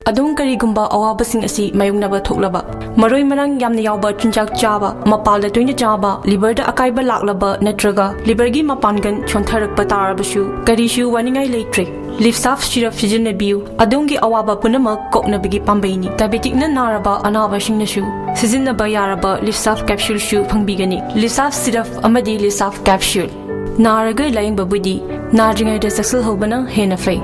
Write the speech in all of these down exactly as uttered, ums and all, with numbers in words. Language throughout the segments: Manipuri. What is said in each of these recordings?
ꯑꯗꯣꯝ ꯀꯔꯤꯒꯨꯝꯕ ꯑꯋꯥꯕꯁꯤꯡ ꯑꯁꯤ ꯃꯥꯌꯣꯛꯅꯕ ꯊꯣꯛꯂꯕ, ꯃꯔꯣꯏ ꯃꯔꯥꯡ ꯌꯥꯝꯅ ꯌꯥꯎꯕ ꯆꯤꯟꯖꯥꯛ ꯆꯥꯕ, ꯃꯄꯥꯜꯗ ꯇꯣꯏꯅ ꯆꯥꯕ, ꯂꯤꯚꯔꯗ ꯑꯀꯥꯏꯕ ꯂꯥꯛꯂꯕ ꯅꯠꯇ꯭ꯔꯒ ꯂꯤꯚꯔꯒꯤ ꯃꯄꯥꯡꯒꯜ ꯁꯣꯟꯊꯔꯛꯄ ꯇꯥꯔꯕꯁꯨ, ꯀꯔꯤꯁꯨ ꯋꯥꯅꯤꯡꯉꯥꯏ ꯂꯩꯇ꯭ꯔꯦ꯫ ꯂꯤꯞꯁꯥꯐ ꯁꯤꯔꯞ ꯁꯤꯖꯤꯟꯅꯕꯤꯌꯨ꯫ ꯑꯗꯣꯝꯒꯤ ꯑꯋꯥꯕ ꯄꯨꯝꯅꯃꯛ ꯀꯣꯛꯅꯕꯒꯤ ꯄꯥꯝꯕꯩꯅꯤ꯫ ꯗꯥꯏꯕꯦꯇꯤꯛꯅ ꯅꯥꯔꯕ ꯑꯅꯥꯕꯁꯤꯡꯅꯁꯨ ꯁꯤꯖꯤꯟꯅꯕ ꯌꯥꯔꯕ ꯂꯤꯞꯁꯥꯐ ꯀꯦꯞꯁꯨꯜꯁꯨ ꯐꯪꯕꯤꯒꯅꯤ꯫ ꯂꯤꯞꯁꯥꯐ ꯁꯤꯔꯞ ꯑꯃꯗꯤ ꯂꯤꯞꯁꯥꯐ ꯀꯦꯞꯁꯨꯜ꯫ ꯅꯥꯔꯒ ꯂꯥꯌꯦꯡꯕꯕꯨꯗꯤ ꯅꯥꯗ꯭ꯔꯤꯉꯩꯗ ꯆꯦꯛꯁꯤꯜꯍꯧꯕꯅ ꯍꯦꯟꯅ ꯐꯩ꯫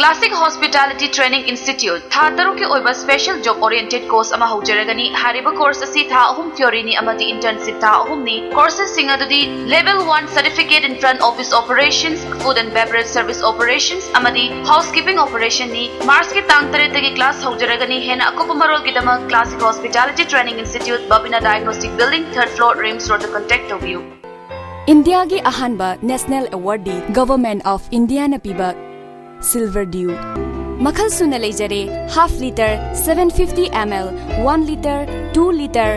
Classic Hospitality Training Institute ꯊꯥ ꯇꯔꯨꯛꯀꯤ ꯑꯣꯏꯕ special job oriented course ꯑꯃ ꯍꯧꯖꯔꯒꯅꯤ꯫ ꯍꯥꯏꯔꯤꯕ course ꯑꯁꯤ ꯊꯥ ꯑꯍꯨꯝ theoryꯅꯤ ꯑꯃꯗꯤ internship ꯊꯥ ꯑꯍꯨꯝꯅꯤ꯫ Courses ꯁꯤꯡ ꯑꯗꯨꯗꯤ Level one Certificate in Front Office Operations, Food and Beverage Service Operations ꯑꯃꯗꯤ Housekeeping Operationꯅꯤ꯫ Marchꯀꯤ ꯇꯥꯡ ꯇꯔꯦꯠꯇꯒꯤ class ꯍꯧꯖꯔꯒꯅꯤ꯫ ꯍꯦꯟꯅ ꯑꯀꯨꯞꯄ ꯃꯔꯣꯜꯒꯤꯗꯃꯛ Classic Hospitality Training Institute, Babina Diagnostic Building, third floor, RIMS Roadꯇ contact ꯇꯧꯕꯤꯌꯨ꯫ ꯏꯟꯗꯤꯌꯥꯒꯤ ꯑꯍꯥꯟꯕ national awardꯗꯤ Government of Indiaꯅ ꯄꯤꯕ Silver Dew ꯃꯈꯜ ꯁꯨꯅ ꯂꯩꯖꯔꯦ: half litre, seven fifty ml, one litre, two litre,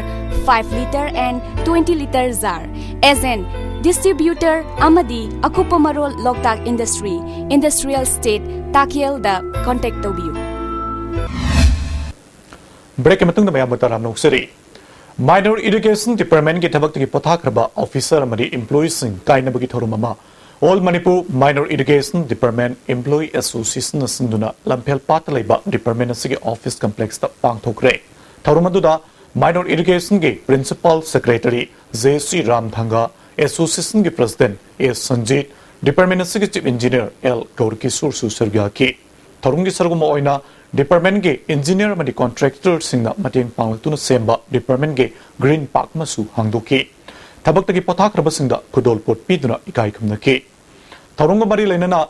five litre and twenty litre jar꯫ Agent, distributor ꯑꯃꯗꯤ ꯑꯀꯨꯞꯄ ꯃꯔꯣꯜ ꯂꯣꯛꯇꯥꯛ Industry, Industrial Estate, ꯇꯥꯀꯦꯜꯗ contact ꯇꯧꯕꯤꯌꯨ꯫ Breakꯀꯤ ꯃꯇꯨꯡꯗ ꯃꯌꯥꯝꯕꯨ ꯇꯔꯥꯝꯅ ꯑꯣꯛꯆꯔꯤ꯫ Minor Irrigation Departmentꯀꯤ ꯊꯕꯛꯇꯒꯤ ꯄꯣꯊꯥꯈ꯭ꯔꯕ officer ꯑꯃꯗꯤ employeeꯁꯤꯡ ꯀꯥꯏꯅꯕꯒꯤ ꯊꯧꯔꯝ ꯑꯃ All Manipur Minor Irrigation Department Employee Associationꯅ ꯁꯤꯟꯗꯨꯅ ꯂꯝꯐꯦꯜ ꯄꯥꯠꯇ ꯂꯩꯕ department ꯑꯁꯤꯒꯤ office complexꯇ ꯄꯥꯡꯊꯣꯛꯈ꯭ꯔꯦ꯫ ꯊꯧꯔꯝ ꯑꯗꯨꯗ Minor Irrigationꯒꯤ Principal Secretary J C ꯔꯥꯝꯊꯪꯒ, Associationꯒꯤ President A Sanjit, department ꯑꯁꯤꯒꯤ Chief Engineer L ꯒꯧꯔꯀꯤꯁꯣꯔꯁꯨ ꯁꯔꯨꯛ ꯌꯥꯈꯤ꯫ ꯊꯧꯔꯝꯒꯤ ꯁꯔꯨꯛ ꯑꯃ ꯑꯣꯏꯅ departmentꯀꯤ engineer ꯑꯃꯗꯤ contractorꯁꯤꯡꯅ ꯃꯇꯦꯡ ꯄꯥꯡꯂꯛꯇꯨꯅ ꯁꯦꯝꯕ departmentꯀꯤ green park ꯑꯃꯁꯨ ꯍꯥꯡꯗꯣꯛꯈꯤ꯫ ꯊꯕꯛꯇꯒꯤ ꯄꯣꯊꯥꯈ꯭ꯔꯕꯁꯤꯡꯗ ꯈꯨꯗꯣꯜꯄꯣꯠ ꯄꯤꯗꯨꯅ ꯏꯀꯥꯏ ꯈꯨꯝꯅꯈꯤ꯫ ꯊꯧꯔꯝꯒ ꯃꯔꯤ ꯂꯩꯅꯅ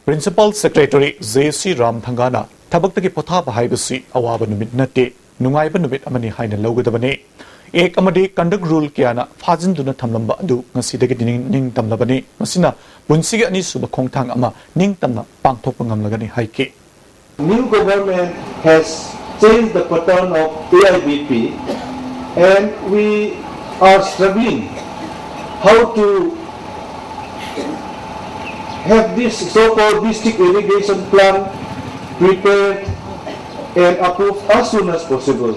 Principal Secretary J C ꯔꯥꯝꯊꯪꯒꯥꯅ ꯊꯕꯛꯇꯒꯤ ꯄꯣꯊꯥꯕ ꯍꯥꯏꯕꯁꯤ ꯑꯋꯥꯕ ꯅꯨꯃꯤꯠ ꯅꯠꯇꯦ, ꯅꯨꯡꯉꯥꯏꯕ ꯅꯨꯃꯤꯠ ꯑꯃꯅꯤ ꯍꯥꯏꯅ ꯂꯧꯒꯗꯕꯅꯤ꯫ Act ꯑꯃꯗꯤ conduct rule ꯀꯌꯥꯅ ꯐꯥꯖꯤꯟꯗꯨꯅ ꯊꯝꯂꯝꯕ ꯑꯗꯨ ꯉꯁꯤꯗꯒꯤꯗꯤ ꯅꯤꯡ-, ꯅꯤꯡꯇꯝꯂꯕꯅꯤ꯫ ꯃꯁꯤꯅ ꯄꯨꯟꯁꯤꯒꯤ ꯑꯅꯤꯁꯨꯕ ꯈꯣꯡꯊꯥꯡ ꯑꯃ ꯅꯤꯡꯇꯝꯅ ꯄꯥꯡꯊꯣꯛꯄ ꯉꯝꯂꯒꯅꯤ ꯍꯥꯏꯈꯤ꯫ New government has changed the pattern of A I B P and we are struggling how to Have this so-called district irrigation plan prepared and approved as soon as possible.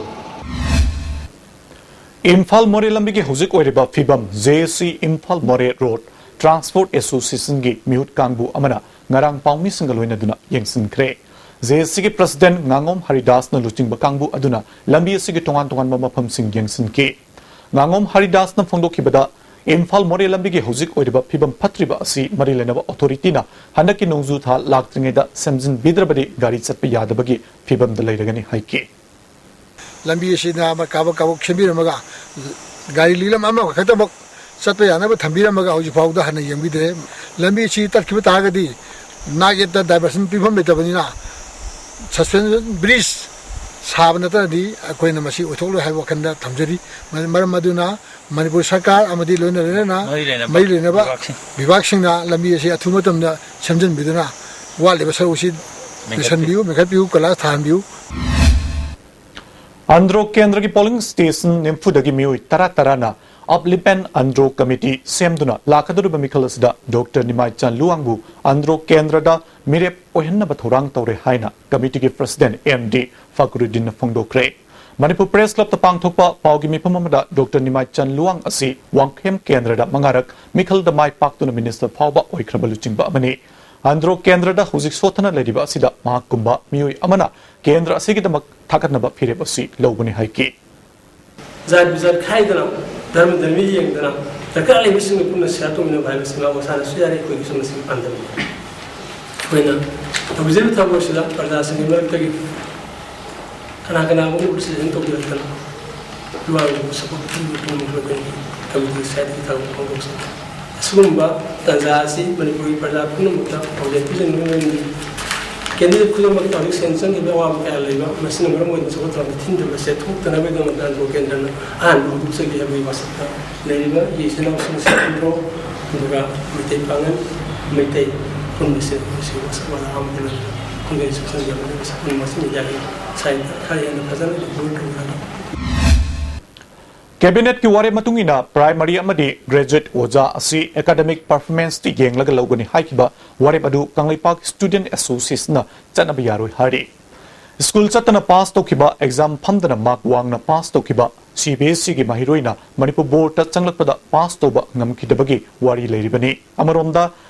Imphal ꯃꯣꯔꯦ ꯂꯝꯕꯤꯒꯤ ꯍꯧꯖꯤꯛ ꯑꯣꯏꯔꯤꯕ ꯐꯤꯕꯝ ꯖꯦ ꯑꯦ ꯁꯤ ꯏꯝꯐꯥꯜ ꯃꯣꯔꯦ ꯔꯣꯗ ꯇ꯭ꯔꯥꯟꯁꯄꯣꯔꯠ ꯑꯦꯁꯣꯁꯤꯌꯦꯁꯟꯒꯤ ꯃꯤꯍꯨꯠ ꯀꯥꯡꯕꯨ ꯑꯃꯅ ꯉꯔꯥꯡ ꯄꯥꯎꯃꯤꯁꯤꯡꯒ ꯂꯣꯏꯅꯗꯨꯅ ꯌꯦꯡꯁꯤꯟꯈ꯭ꯔꯦ꯫ ꯖꯦ ꯑꯦ ꯁꯤꯒꯤ ꯄ꯭ꯔꯁꯤꯗꯦꯟꯠ ꯉꯥꯉꯣꯝ ꯍꯔꯤꯗꯥꯁꯅ ꯂꯨꯆꯤꯡꯕ ꯀꯥꯡꯕꯨ ꯑꯗꯨꯅ ꯂꯝꯕꯤ ꯑꯁꯤꯒꯤ ꯇꯣꯉꯥꯟ ꯇꯣꯉꯥꯟꯕ ꯃꯐꯝꯁꯤꯡ ꯌꯦꯡꯁꯤꯟꯈꯤ꯫ ꯉꯥꯉꯣꯝ ꯍꯔꯤꯗꯥꯁꯅ ꯐꯣꯡꯗꯣꯛꯈꯤꯕꯗ, ꯏꯝꯐꯥꯜ ꯃꯣꯔꯦ ꯂꯝꯕꯤꯒꯤ ꯍꯧꯖꯤꯛ ꯑꯣꯏꯔꯤꯕ ꯐꯤꯕꯝ ꯐꯠꯇ꯭ꯔꯤꯕ ꯑꯁꯤ ꯃꯔꯤ ꯂꯩꯅꯕ ꯑꯣꯊꯣꯔꯤꯇꯤꯅ ꯍꯟꯗꯛꯀꯤ ꯅꯣꯡꯖꯨ ꯊꯥ ꯂꯥꯛꯇ꯭ꯔꯤꯉꯩꯗ ꯁꯦꯝꯖꯤꯟꯕꯤꯗ꯭ꯔꯕꯗꯤ ꯒꯥꯔꯤ ꯆꯠꯄ ꯌꯥꯗꯕꯒꯤ ꯐꯤꯕꯝꯗ ꯂꯩꯔꯒꯅꯤ ꯍꯥꯏꯈꯤ꯫ ꯂꯝꯕꯤ ꯑꯁꯤꯅ ꯑꯃ ꯀꯥꯕꯛ ꯀꯥꯕꯛ ꯁꯦꯝꯕꯤꯔꯝꯃꯒ, ꯒꯥꯔꯤ ꯂꯤꯂꯝ ꯑꯃꯈꯛꯇꯃꯛ ꯆꯠꯄ ꯌꯥꯅꯕ ꯊꯝꯕꯤꯔꯝꯃꯒ ꯍꯧꯖꯤꯛ ꯐꯥꯎꯗ ꯍꯟꯅ ꯌꯦꯡꯕꯤꯗ꯭ꯔꯦ꯫ ꯂꯝꯕꯤ ꯑꯁꯤ ꯇꯠꯈꯤꯕ ꯇꯥꯔꯒꯗꯤ ꯅꯥꯛ ꯌꯦꯠꯇ ꯗꯥꯏꯚꯔꯁꯟ ꯄꯤꯐꯝ ꯂꯩꯇꯕꯅꯤꯅ, ꯁꯁꯄꯦꯟꯁꯟ ꯕ꯭ꯔꯤꯖ ꯁꯥꯕ ꯅꯠꯇꯅꯗꯤ ꯑꯩꯈꯣꯏꯅ ꯃꯁꯤ ꯑꯣꯏꯊꯣꯛꯂꯣꯏ ꯍꯥꯏꯕ ꯋꯥꯈꯜꯗ ꯊꯝꯖꯔꯤ꯫ ꯃꯔꯝ ꯑꯗꯨꯅ ꯃꯅꯤꯄꯨꯔ ꯁꯔꯀꯥꯔ ꯑꯃꯗꯤ ꯂꯣꯏꯅ ꯂꯣꯏꯅꯅ ꯃꯔꯤ ꯂꯩꯅꯕ ꯃꯔꯤ ꯂꯩꯅꯕ ꯕꯤꯚꯥꯒꯁꯤꯡ꯫ ꯕꯤꯚꯥꯒꯁꯤꯡꯅ ꯂꯝꯕꯤ ꯑꯁꯤ ꯑꯊꯨꯕ ꯃꯇꯝꯗ ꯁꯦꯝꯖꯤꯟꯕꯤꯗꯨꯅ ꯋꯥꯠꯂꯤꯕ ꯁꯔꯨꯛ ꯑꯁꯤ ꯃꯦꯟꯈꯠꯄꯤ-, ꯂꯤꯁꯟꯕꯤꯌꯨ, ꯃꯦꯟꯈꯠꯄꯤꯌꯨ, ꯀꯣꯏꯂꯥꯁ ꯊꯥꯍꯟꯕꯤꯌꯨ꯫ ꯑꯟꯗ꯭ꯔꯣ ꯀꯦꯟꯗ꯭ꯔꯒꯤ ꯄꯣꯂꯤꯡ ꯁ꯭ꯇꯦꯁꯟ ꯅꯤꯐꯨꯗꯒꯤ ꯃꯤꯑꯣꯏ ꯇꯔꯥ ꯇꯔꯥꯅ UpLift and ꯑꯟꯗ꯭ꯔꯣ ꯀꯃꯤꯇꯤ ꯁꯦꯝꯗꯨꯅ ꯂꯥꯛꯀꯗꯧꯔꯤꯕ ꯃꯤꯈꯜ ꯑꯁꯤꯗ ꯗꯣꯛꯇꯔ ꯅꯤꯃꯥꯏꯆꯥꯟ ꯂꯨꯋꯥꯡꯕꯨ ꯑꯟꯗ꯭ꯔꯣ ꯀꯦꯟꯗ꯭ꯔꯗ ꯃꯤꯔꯦꯞ ꯑꯣꯏꯍꯟꯅꯕ ꯊꯧꯔꯥꯡ ꯇꯧꯔꯦ ꯍꯥꯏꯅ ꯀꯃꯤꯇꯤꯒꯤ ꯄ꯭ꯔꯁꯤꯗꯦꯟꯠ ꯑꯦꯝ ꯗꯤ ꯐꯀꯔꯨꯗꯤꯟꯅ ꯐꯣꯡꯗꯣꯛꯈ꯭ꯔꯦ꯫ ꯃꯅꯤꯄꯨꯔ ꯄ꯭ꯔꯦꯁ ꯀ꯭ꯂꯕꯇ ꯄꯥꯡꯊꯣꯛꯄ ꯄꯥꯎꯒꯤ ꯃꯤꯐꯝ ꯑꯃꯗ ꯗꯣꯛꯇꯔ ꯅꯤꯃꯥꯏꯆꯥꯟ ꯂꯨꯋꯥꯡ ꯑꯁꯤ ꯋꯥꯡꯈꯦꯝ ꯀꯦꯟꯗ꯭ꯔꯗ ꯃꯉꯥꯔꯛ ꯃꯤꯈꯜꯗ ꯃꯥꯏ ꯄꯥꯛꯇꯨꯅ ꯃꯤꯅꯤꯁꯇꯔ ꯐꯥꯎꯕ ꯑꯣꯏꯈ꯭ꯔꯕ ꯂꯨꯆꯤꯡꯕ ꯑꯃꯅꯤ꯫ ꯑꯟꯗ꯭ꯔꯣ ꯀꯦꯟꯗ꯭ꯔꯗ ꯍꯧꯖꯤꯛ ꯁꯣꯠꯊꯅ ꯂꯩꯔꯤꯕ ꯑꯁꯤꯗ ꯃꯍꯥꯛꯀꯨꯝꯕ ꯃꯤꯑꯣꯏ ꯑꯃꯅ ꯀꯦꯟꯗ꯭ꯔ ꯑꯁꯤꯒꯤꯗꯃꯛ ꯊꯥꯒꯠꯅꯕ ꯐꯤꯔꯦꯞ ꯑꯁꯤ ꯂꯧꯕꯅꯤ ꯍꯥꯏꯈꯤ꯫ ꯖꯥꯠ ꯕꯤꯖꯥꯠ ꯈꯥꯏꯗꯅ, ꯙꯔꯃ ꯙꯔꯃꯤ ꯌꯦꯡꯗꯅ, ꯗꯔꯀꯥꯔ ꯂꯩꯕꯁꯤꯡꯒ ꯄꯨꯟꯅ ꯁꯦꯜ ꯇꯧꯃꯤꯟꯅꯕ ꯍꯥꯏꯕꯁꯤ ꯃꯥ ꯃꯁꯥꯅꯁꯨ ꯌꯥꯔꯦ, ꯑꯩꯈꯣꯏꯒꯤꯁꯨ ꯃꯁꯤꯒꯤ ꯄꯥꯟꯗꯝꯅꯤ꯫ ꯑꯩꯈꯣꯏꯅ ꯇꯧꯖꯔꯤꯕ ꯊꯕꯛ ꯑꯁꯤꯗ ꯄ꯭ꯔꯖꯥꯁꯤꯡꯒꯤ ꯃꯔꯛꯇꯒꯤ ꯀꯅꯥ ꯀꯅꯥꯒꯨꯝꯕ representation ꯇꯧꯕꯤꯔꯛꯇꯅ ꯂꯨꯋꯥꯡꯕꯨ support ꯄꯤꯕ ꯄꯨꯝꯅꯃꯛ ꯑꯩꯈꯣꯏꯒꯤ ꯀꯃꯤꯇꯤ ꯁꯥꯏꯠꯇꯒꯤ ꯊꯥꯒꯠꯄ ꯐꯣꯡꯗꯣꯛꯆꯔꯤ꯫ ꯑꯁꯤꯒꯨꯝꯕ ꯇꯥꯟꯖꯥ ꯑꯁꯤ ꯃꯅꯤꯄꯨꯔꯒꯤ ꯄ꯭ꯔꯖꯥ ꯄꯨꯝꯅꯃꯛꯇ ꯄꯥꯎꯖꯦꯜ ꯄꯤꯖꯅꯤꯡꯕꯒꯤ ꯃꯔꯝꯗꯤ candidate ꯈꯨꯗꯤꯡꯃꯛꯀꯤ ꯍꯧꯖꯤꯛ ꯁꯦꯟ ꯆꯪꯈꯤꯕ ꯑꯋꯥꯕ ꯀꯌꯥ ꯂꯩꯕ, ꯃꯁꯤꯅ ꯃꯔꯝ ꯑꯣꯏꯗꯨꯅ ꯆꯥꯎꯈꯠ ꯊꯧꯔꯥꯡꯗ ꯊꯤꯡꯗꯕ ꯁꯦ ꯊꯣꯛꯇꯅꯕꯒꯤꯗꯃꯛꯇ ꯑꯟꯗ꯭ꯔꯣ ꯀꯦꯟꯗ꯭ꯔꯅ ꯑꯍꯥꯟꯕ ꯍꯧꯗꯣꯛꯆꯒꯦ ꯍꯥꯏꯕꯒꯤ ꯋꯥꯁꯛꯇ ꯂꯩꯔꯤꯕ ꯏꯆꯤꯜ ꯏꯅꯥꯎꯁꯤꯡ ꯑꯁꯤ ꯑꯟꯗ꯭ꯔꯣ, ꯑꯗꯨꯒ ꯃꯩꯇꯩ ꯄꯥꯉꯜ, ꯃꯩꯇꯩ ꯄꯨꯝꯕꯁꯦ ꯃꯁꯤ ꯋꯥꯁꯛ ꯋꯥꯗ ꯑꯍꯥꯟꯕꯗ ꯂꯩꯔꯤꯕ ꯈꯣꯡꯖꯦꯜ ꯆꯦꯛꯁꯤꯟꯖꯕꯅꯤ꯫ ꯃꯁꯤ ꯄꯨꯝꯅꯃꯛ ꯑꯁꯤ ꯃꯤꯗꯤꯌꯥꯒꯤ ꯁꯥꯏꯠꯇ ꯈꯔ ꯍꯦꯟꯅ ꯐꯖꯅ report ꯇꯧꯔꯒ ꯀꯦꯕꯤꯅꯦꯠꯀꯤ ꯋꯥꯔꯦꯞ ꯃꯇꯨꯡ ꯏꯟꯅ ꯄ꯭ꯔꯥꯏꯃꯔꯤ ꯑꯃꯗꯤ ꯒ꯭ꯔꯦꯖꯨꯑꯦꯠ ꯑꯣꯖꯥ ꯑꯁꯤ ꯑꯦꯀꯥꯗꯃꯤꯛ ꯄꯔꯐꯣꯔꯃꯦꯟꯁꯇ ꯌꯦꯡꯂꯒ ꯂꯧꯒꯅꯤ ꯍꯥꯏꯈꯤꯕ ꯋꯥꯔꯦꯞ ꯑꯗꯨ ꯀꯪꯂꯩꯄꯥꯛ ꯁ꯭ꯇꯨꯗꯦꯟꯠ ꯑꯦꯁꯣꯁꯤꯌꯦꯁꯟꯅ ꯆꯠꯅꯕ ꯌꯥꯔꯣꯏ ꯍꯥꯏꯔꯤ꯫ ꯁ꯭ꯀꯨꯜ ꯆꯠꯇꯅ ꯄꯥꯁ ꯇꯧꯈꯤꯕ, ꯑꯦꯛꯖꯥꯝ ꯐꯝꯗꯅ ꯃꯥꯔꯛ ꯋꯥꯡꯅ ꯄꯥꯁ ꯇꯧꯈꯤꯕ, ꯁꯤ ꯕꯤ ꯑꯦꯁ ꯏꯒꯤ ꯃꯍꯩꯔꯣꯏꯅ ꯃꯅꯤꯄꯨꯔ ꯕꯣꯔꯗꯇ ꯆꯪꯂꯛꯄꯗ ꯄꯥꯁ ꯇꯧꯕ ꯉꯝꯈꯤꯗꯕꯒꯤ ꯋꯥꯔꯤ ꯂꯩꯔꯤꯕꯅꯤ꯫ ꯑꯃꯔꯣꯝꯗ,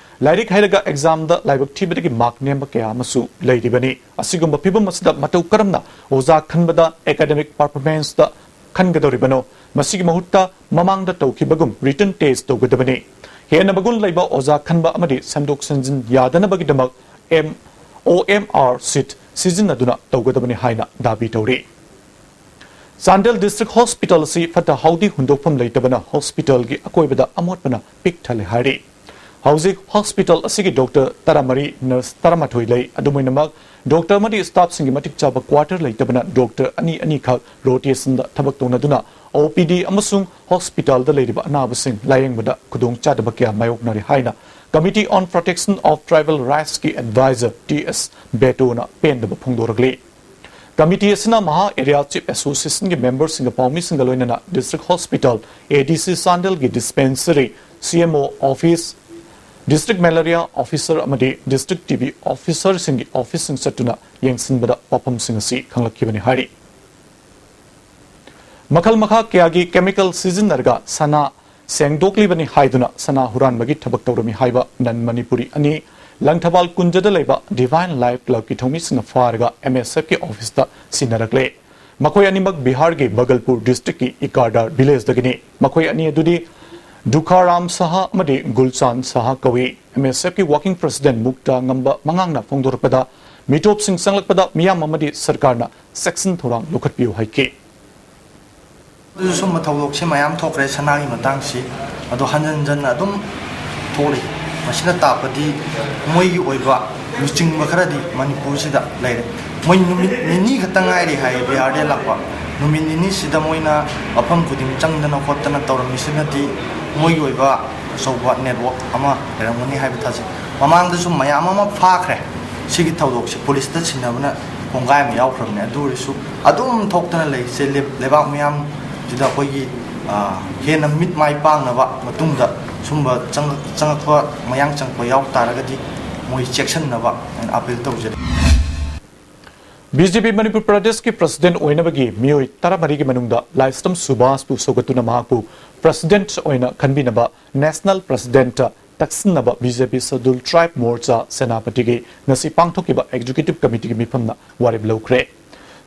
ꯂꯥꯏꯔꯤꯛ ꯍꯩꯔꯒ ꯑꯦꯛꯖꯥꯝꯗ ꯂꯥꯏꯕꯛ ꯊꯤꯕꯗꯒꯤ ꯃꯥꯔꯛ ꯅꯦꯝꯕ ꯀꯌꯥ ꯑꯃꯁꯨ ꯂꯩꯔꯤꯕꯅꯤ꯫ ꯑꯁꯤꯒꯨꯝꯕ ꯐꯤꯕꯝ ꯑꯁꯤꯗ ꯃꯇꯧ ꯀꯔꯝꯅ ꯑꯣꯖꯥ ꯈꯟꯕꯗ ꯑꯦꯀꯥꯗꯃꯤꯛ ꯄꯔꯐꯣꯔꯃꯦꯟꯁꯇ ꯈꯟꯒꯗꯧꯔꯤꯕꯅꯣ? ꯃꯁꯤꯒꯤ ꯃꯍꯨꯠꯇ ꯃꯃꯥꯡꯗ ꯇꯧꯈꯤꯕꯒꯨꯝ ꯔꯤꯇꯟ ꯇꯦꯁ ꯇꯧꯒꯗꯕꯅꯤ꯫ ꯍꯦꯟꯅ ꯃꯒꯨꯟ ꯂꯩꯕ ꯑꯣꯖꯥ ꯈꯟꯕ ꯑꯃꯗꯤ ꯁꯦꯝꯗꯣꯛ ꯁꯦꯝꯖꯤꯟ ꯌꯥꯗꯅꯕꯒꯤꯗꯃꯛ ꯑꯦꯝ, ꯑꯣ ꯑꯦꯝ ꯑꯥꯔ ꯁꯤꯠ ꯁꯤꯖꯤꯟꯅꯗꯨꯅ ꯇꯧꯒꯗꯕꯅꯤ ꯍꯥꯏꯅ ꯗꯥꯕꯤ ꯇꯧꯔꯤ꯫ ꯆꯥꯟꯗꯦꯜ ꯗꯤꯁꯇ꯭ꯔꯤꯛ ꯍꯣꯁꯄꯤꯇꯥꯜ ꯑꯁꯤ ꯐꯠꯇ ꯍꯥꯎꯗꯤ ꯍꯨꯟꯗꯣꯛꯐꯝ ꯂꯩꯇꯕꯅ ꯍꯣꯁꯄꯤꯇꯥꯜꯒꯤ ꯑꯀꯣꯏꯕꯗ ꯑꯃꯣꯠꯄꯅ ꯄꯤꯛ ꯊꯜꯂꯦ ꯍꯥꯏꯔꯤ꯫ ꯍꯧꯖꯤꯛ ꯍꯣꯁꯄꯤꯇꯥꯜ ꯑꯁꯤꯒꯤ ꯗꯣꯛꯇꯔ ꯇꯔꯥꯃꯔꯤ, ꯅꯔꯁ ꯇꯔꯥꯃꯥꯊꯣꯏ ꯂꯩ꯫ ꯑꯗꯨꯃꯥꯏꯅꯃꯛ, ꯗꯣꯛꯇꯔ ꯑꯃꯗꯤ ꯁ꯭ꯇꯥꯐꯁꯤꯡꯒꯤ ꯃꯇꯤꯛ ꯆꯥꯕ ꯀ꯭ꯋꯥꯇꯔ ꯂꯩꯇꯕꯅ ꯗꯣꯛꯇꯔ ꯑꯅꯤ ꯑꯅꯤꯈꯛ ꯔꯣꯇꯦꯁꯟꯗ ꯊꯕꯛ ꯇꯧꯅꯗꯨꯅ ꯑꯣ ꯄꯤ ꯗꯤ ꯑꯃꯁꯨꯡ ꯍꯣꯁꯄꯤꯇꯥꯜꯗ ꯂꯩꯔꯤꯕ ꯑꯅꯥꯕꯁꯤꯡ ꯂꯥꯌꯦꯡꯕꯗ ꯈꯨꯗꯣꯡꯆꯥꯗꯕ ꯀꯌꯥ ꯃꯥꯌꯣꯛꯅꯔꯤ ꯍꯥꯏꯅ Committee on Protection of Tribal Rightsꯀꯤ ꯑꯦꯗꯚꯥꯏꯖꯔ ꯇꯤ ꯑꯦꯁ ꯕꯦꯇꯣꯅ ꯄꯦꯟꯗꯕ ꯐꯣꯡꯗꯣꯔꯛꯂꯤ꯫ ꯀꯃꯤꯇꯤ ꯑꯁꯤꯅ ꯃꯍꯥ ꯑꯦꯔꯤꯌꯥ ꯆꯤꯐ ꯑꯦꯁꯣꯁꯤꯌꯦꯁꯟꯒꯤ ꯃꯦꯝꯕꯔꯁꯤꯡꯒ ꯄꯥꯎꯃꯤꯁꯤꯡꯒ ꯂꯣꯏꯅꯅ ꯗꯤꯁꯇ꯭ꯔꯤꯛ ꯍꯣꯁꯄꯤꯇꯥꯜ, ꯑꯦ ꯗꯤ ꯁꯤ ꯆꯥꯟꯗꯦꯜꯒꯤ ꯗꯤꯁꯄꯦꯟꯁꯔꯤ, ꯁꯤ M O office, district malaria officer ꯑꯃꯗꯤ ꯗꯤꯁꯇ꯭ꯔꯤꯛ ꯇꯤ ꯕꯤ ꯑꯣꯐꯤꯁꯔꯁꯤꯡꯒꯤ ꯑꯣꯐꯤꯁꯁꯤꯡ ꯆꯠꯇꯨꯅ ꯌꯦꯡꯁꯤꯟꯕꯗ ꯋꯥꯐꯝꯁꯤꯡ ꯑꯁꯤ ꯈꯪꯂꯛꯈꯤꯕꯅꯤ ꯍꯥꯏꯔꯤ꯫ ꯃꯈꯜ ꯃꯈꯥ ꯀꯌꯥꯒꯤ ꯀꯦꯃꯤꯀꯦꯜ ꯁꯤꯖꯤꯟꯅꯔꯒ ꯁꯅꯥ ꯁꯦꯡꯗꯣꯛꯂꯤꯕꯅꯤ ꯍꯥꯏꯗꯨꯅ ꯁꯅꯥ ꯍꯨꯔꯥꯟꯕꯒꯤ ꯊꯕꯛ ꯇꯧꯔꯝꯃꯤ ꯍꯥꯏꯕ ꯅꯟ ꯃꯅꯤꯄꯨꯔꯤ ꯑꯅꯤ ꯂꯪꯊꯕꯥꯜ ꯀꯨꯟꯖꯗ ꯂꯩꯕ ꯗꯤꯚꯥꯏꯟ ꯂꯥꯏꯐ ꯀ꯭ꯂꯕꯀꯤ ꯊꯧꯃꯤꯁꯤꯡꯅ ꯐꯥꯔꯒ ꯑꯦꯝ ꯑꯦꯁ ꯑꯦꯐꯀꯤ ꯑꯣꯐꯤꯁꯇ ꯁꯤꯟꯅꯔꯛꯂꯦ꯫ ꯃꯈꯣꯏ ꯑꯅꯤꯃꯛ ꯕꯤꯍꯥꯔꯒꯤ ꯚꯒꯜꯄꯨꯔ ꯗꯤꯁꯇ꯭ꯔꯤꯛꯀꯤ ꯏꯀꯥꯔꯗꯥꯔ ꯚꯤꯂꯦꯖꯇꯒꯤꯅꯤ꯫ ꯃꯈꯣꯏ ꯑꯅꯤ ꯑꯗꯨꯗꯤ ꯗꯨꯈꯥꯔꯥꯝ ꯁꯍꯥ ꯑꯃꯗꯤ ꯒꯨꯜꯆꯥꯟ ꯁꯍꯥ ꯀꯧꯏ꯫ ꯑꯦꯝ ꯑꯦꯁ ꯑꯦꯐꯀꯤ ꯋꯥꯔꯀꯤꯡ ꯄ꯭ꯔꯁꯤꯗꯦꯟꯠ ꯃꯨꯛꯇꯥ ꯉꯝꯕ ꯃꯉꯥꯡꯅ ꯐꯣꯡꯗꯣꯔꯛꯄꯗ, ꯃꯤꯇꯣꯞꯁꯤꯡ ꯆꯪꯂꯛꯄꯗ ꯃꯤꯌꯥꯝ ꯑꯃꯗꯤ ꯁꯔꯀꯥꯔꯅ ꯆꯦꯛꯁꯤꯟ ꯊꯧꯔꯥꯡ ꯂꯧꯈꯠꯄꯤꯌꯨ ꯍꯥꯏꯈꯤ꯫ ꯑꯗꯨꯁꯨ ꯁꯨꯝꯕ ꯊꯧꯗꯣꯛꯁꯦ ꯃꯌꯥꯝ ꯊꯣꯛꯈ꯭ꯔꯦ ꯁꯅꯥꯒꯤ ꯃꯇꯥꯡꯁꯤ, ꯑꯗꯣ ꯍꯟꯖꯟ ꯍꯟꯖꯟꯅ ꯑꯗꯨꯝ ꯊꯣꯛꯂꯤ꯫ ꯃꯁꯤꯅ ꯇꯥꯛꯄꯗꯤ ꯃꯣꯏꯒꯤ ꯑꯣꯏꯕ ꯂꯨꯆꯤꯡꯕ ꯈꯔꯗꯤ ꯃꯅꯤꯄꯨꯔꯁꯤꯗ ꯂꯩꯔꯦ꯫ ꯃꯣꯏ ꯅꯨꯃꯤꯠ ꯅꯤꯅꯤ ꯈꯛꯇ ꯉꯥꯏꯔꯤ ꯍꯥꯏꯌꯦ ꯕꯤꯍꯥꯔꯗꯒꯤ ꯂꯥꯛꯄ꯫ ꯅꯨꯃꯤꯠ ꯅꯤꯅꯤꯁꯤꯗ ꯃꯣꯏꯅ ꯃꯐꯝ ꯈꯨꯗꯤꯡ ꯆꯪꯗꯅ ꯈꯣꯠꯇꯅ ꯇꯧꯔꯝꯃꯤꯁꯤꯅꯗꯤ ꯃꯣꯏꯒꯤ ꯑꯣꯏꯕ ꯑꯆꯧꯕ ꯅꯦꯠꯋꯥꯛ ꯑꯃ ꯂꯩꯔꯝꯒꯅꯤ ꯍꯥꯏꯕ ꯊꯥꯖꯩ꯫ ꯃꯃꯥꯡꯗꯁꯨ ꯃꯌꯥꯝ ꯑꯃ ꯐꯥꯈ꯭ꯔꯦ꯫ ꯁꯤꯒꯤ ꯊꯧꯗꯣꯛꯁꯦ ꯄꯨꯂꯤꯁꯇ ꯁꯤꯟꯅꯕꯅ ꯀꯣꯡꯒꯥꯏ ꯑꯃ ꯌꯥꯎꯈ꯭ꯔꯕꯅꯦ꯫ ꯑꯗꯨ ꯑꯣꯏꯔꯁꯨ ꯑꯗꯨꯝ ꯊꯣꯛꯇꯅ ꯂꯩ꯫ ꯁꯦ ꯂꯩ-, ꯂꯩꯕꯥꯛ ꯃꯤꯌꯥꯝ ꯁꯤꯗ ꯑꯩꯈꯣꯏꯒꯤ, ꯑ, ꯍꯦꯟꯅ ꯃꯤꯠ ꯃꯥꯏ ꯄꯥꯛꯅꯕ, ꯃꯇꯨꯡꯗ ꯁꯨꯝꯕ ꯆꯪꯉꯛ-, ꯆꯪꯉꯛꯄ, ꯃꯌꯥꯡ ꯆꯪꯉꯛꯄ ꯌꯥꯎ ꯇꯥꯔꯒꯗꯤ ꯃꯣꯏ ꯆꯦꯛꯁꯤꯟꯅꯕ ꯑꯩꯅ ꯑꯥꯄꯤꯜ ꯇꯧꯖꯔꯤ꯫ ꯕꯤ ꯖꯦ ꯄꯤ ꯃꯅꯤꯄꯨꯔ ꯄ꯭ꯔꯗꯦꯁꯀꯤ ꯄ꯭ꯔꯁꯤꯗꯦꯟꯠ ꯑꯣꯏꯅꯕꯒꯤ ꯃꯤꯑꯣꯏ ꯇꯔꯥꯃꯔꯤꯒꯤ ꯃꯅꯨꯡꯗ ꯂꯥꯏꯁ꯭ꯔꯝ ꯁꯨꯕꯥꯁꯄꯨ ꯁꯧꯒꯠꯇꯨꯅ ꯃꯍꯥꯛꯄꯨ ꯄ꯭ꯔꯁꯤꯗꯦꯟꯠ ꯑꯣꯏꯅ ꯈꯟꯕꯤꯅꯕ ꯅꯦꯁꯅꯦꯜ ꯄ꯭ꯔꯁꯤꯗꯦꯟꯠ ꯇꯛꯁꯤꯟꯅꯕ ꯕꯤ ꯖꯦ ꯄꯤ ꯁꯦꯗ꯭ꯌꯨꯜ ꯇ꯭ꯔꯥꯏꯕ ꯃꯣꯔꯆꯥ ꯁꯦꯅꯥꯄꯇꯤꯒꯤ ꯉꯁꯤ ꯄꯥꯡꯊꯣꯛꯈꯤꯕ ꯑꯦꯛꯖꯤꯀ꯭ꯌꯨꯇꯤꯚ ꯀꯃꯤꯇꯤꯒꯤ ꯃꯤꯐꯝꯅ ꯋꯥꯔꯦꯞ ꯂꯧꯈ꯭ꯔꯦ꯫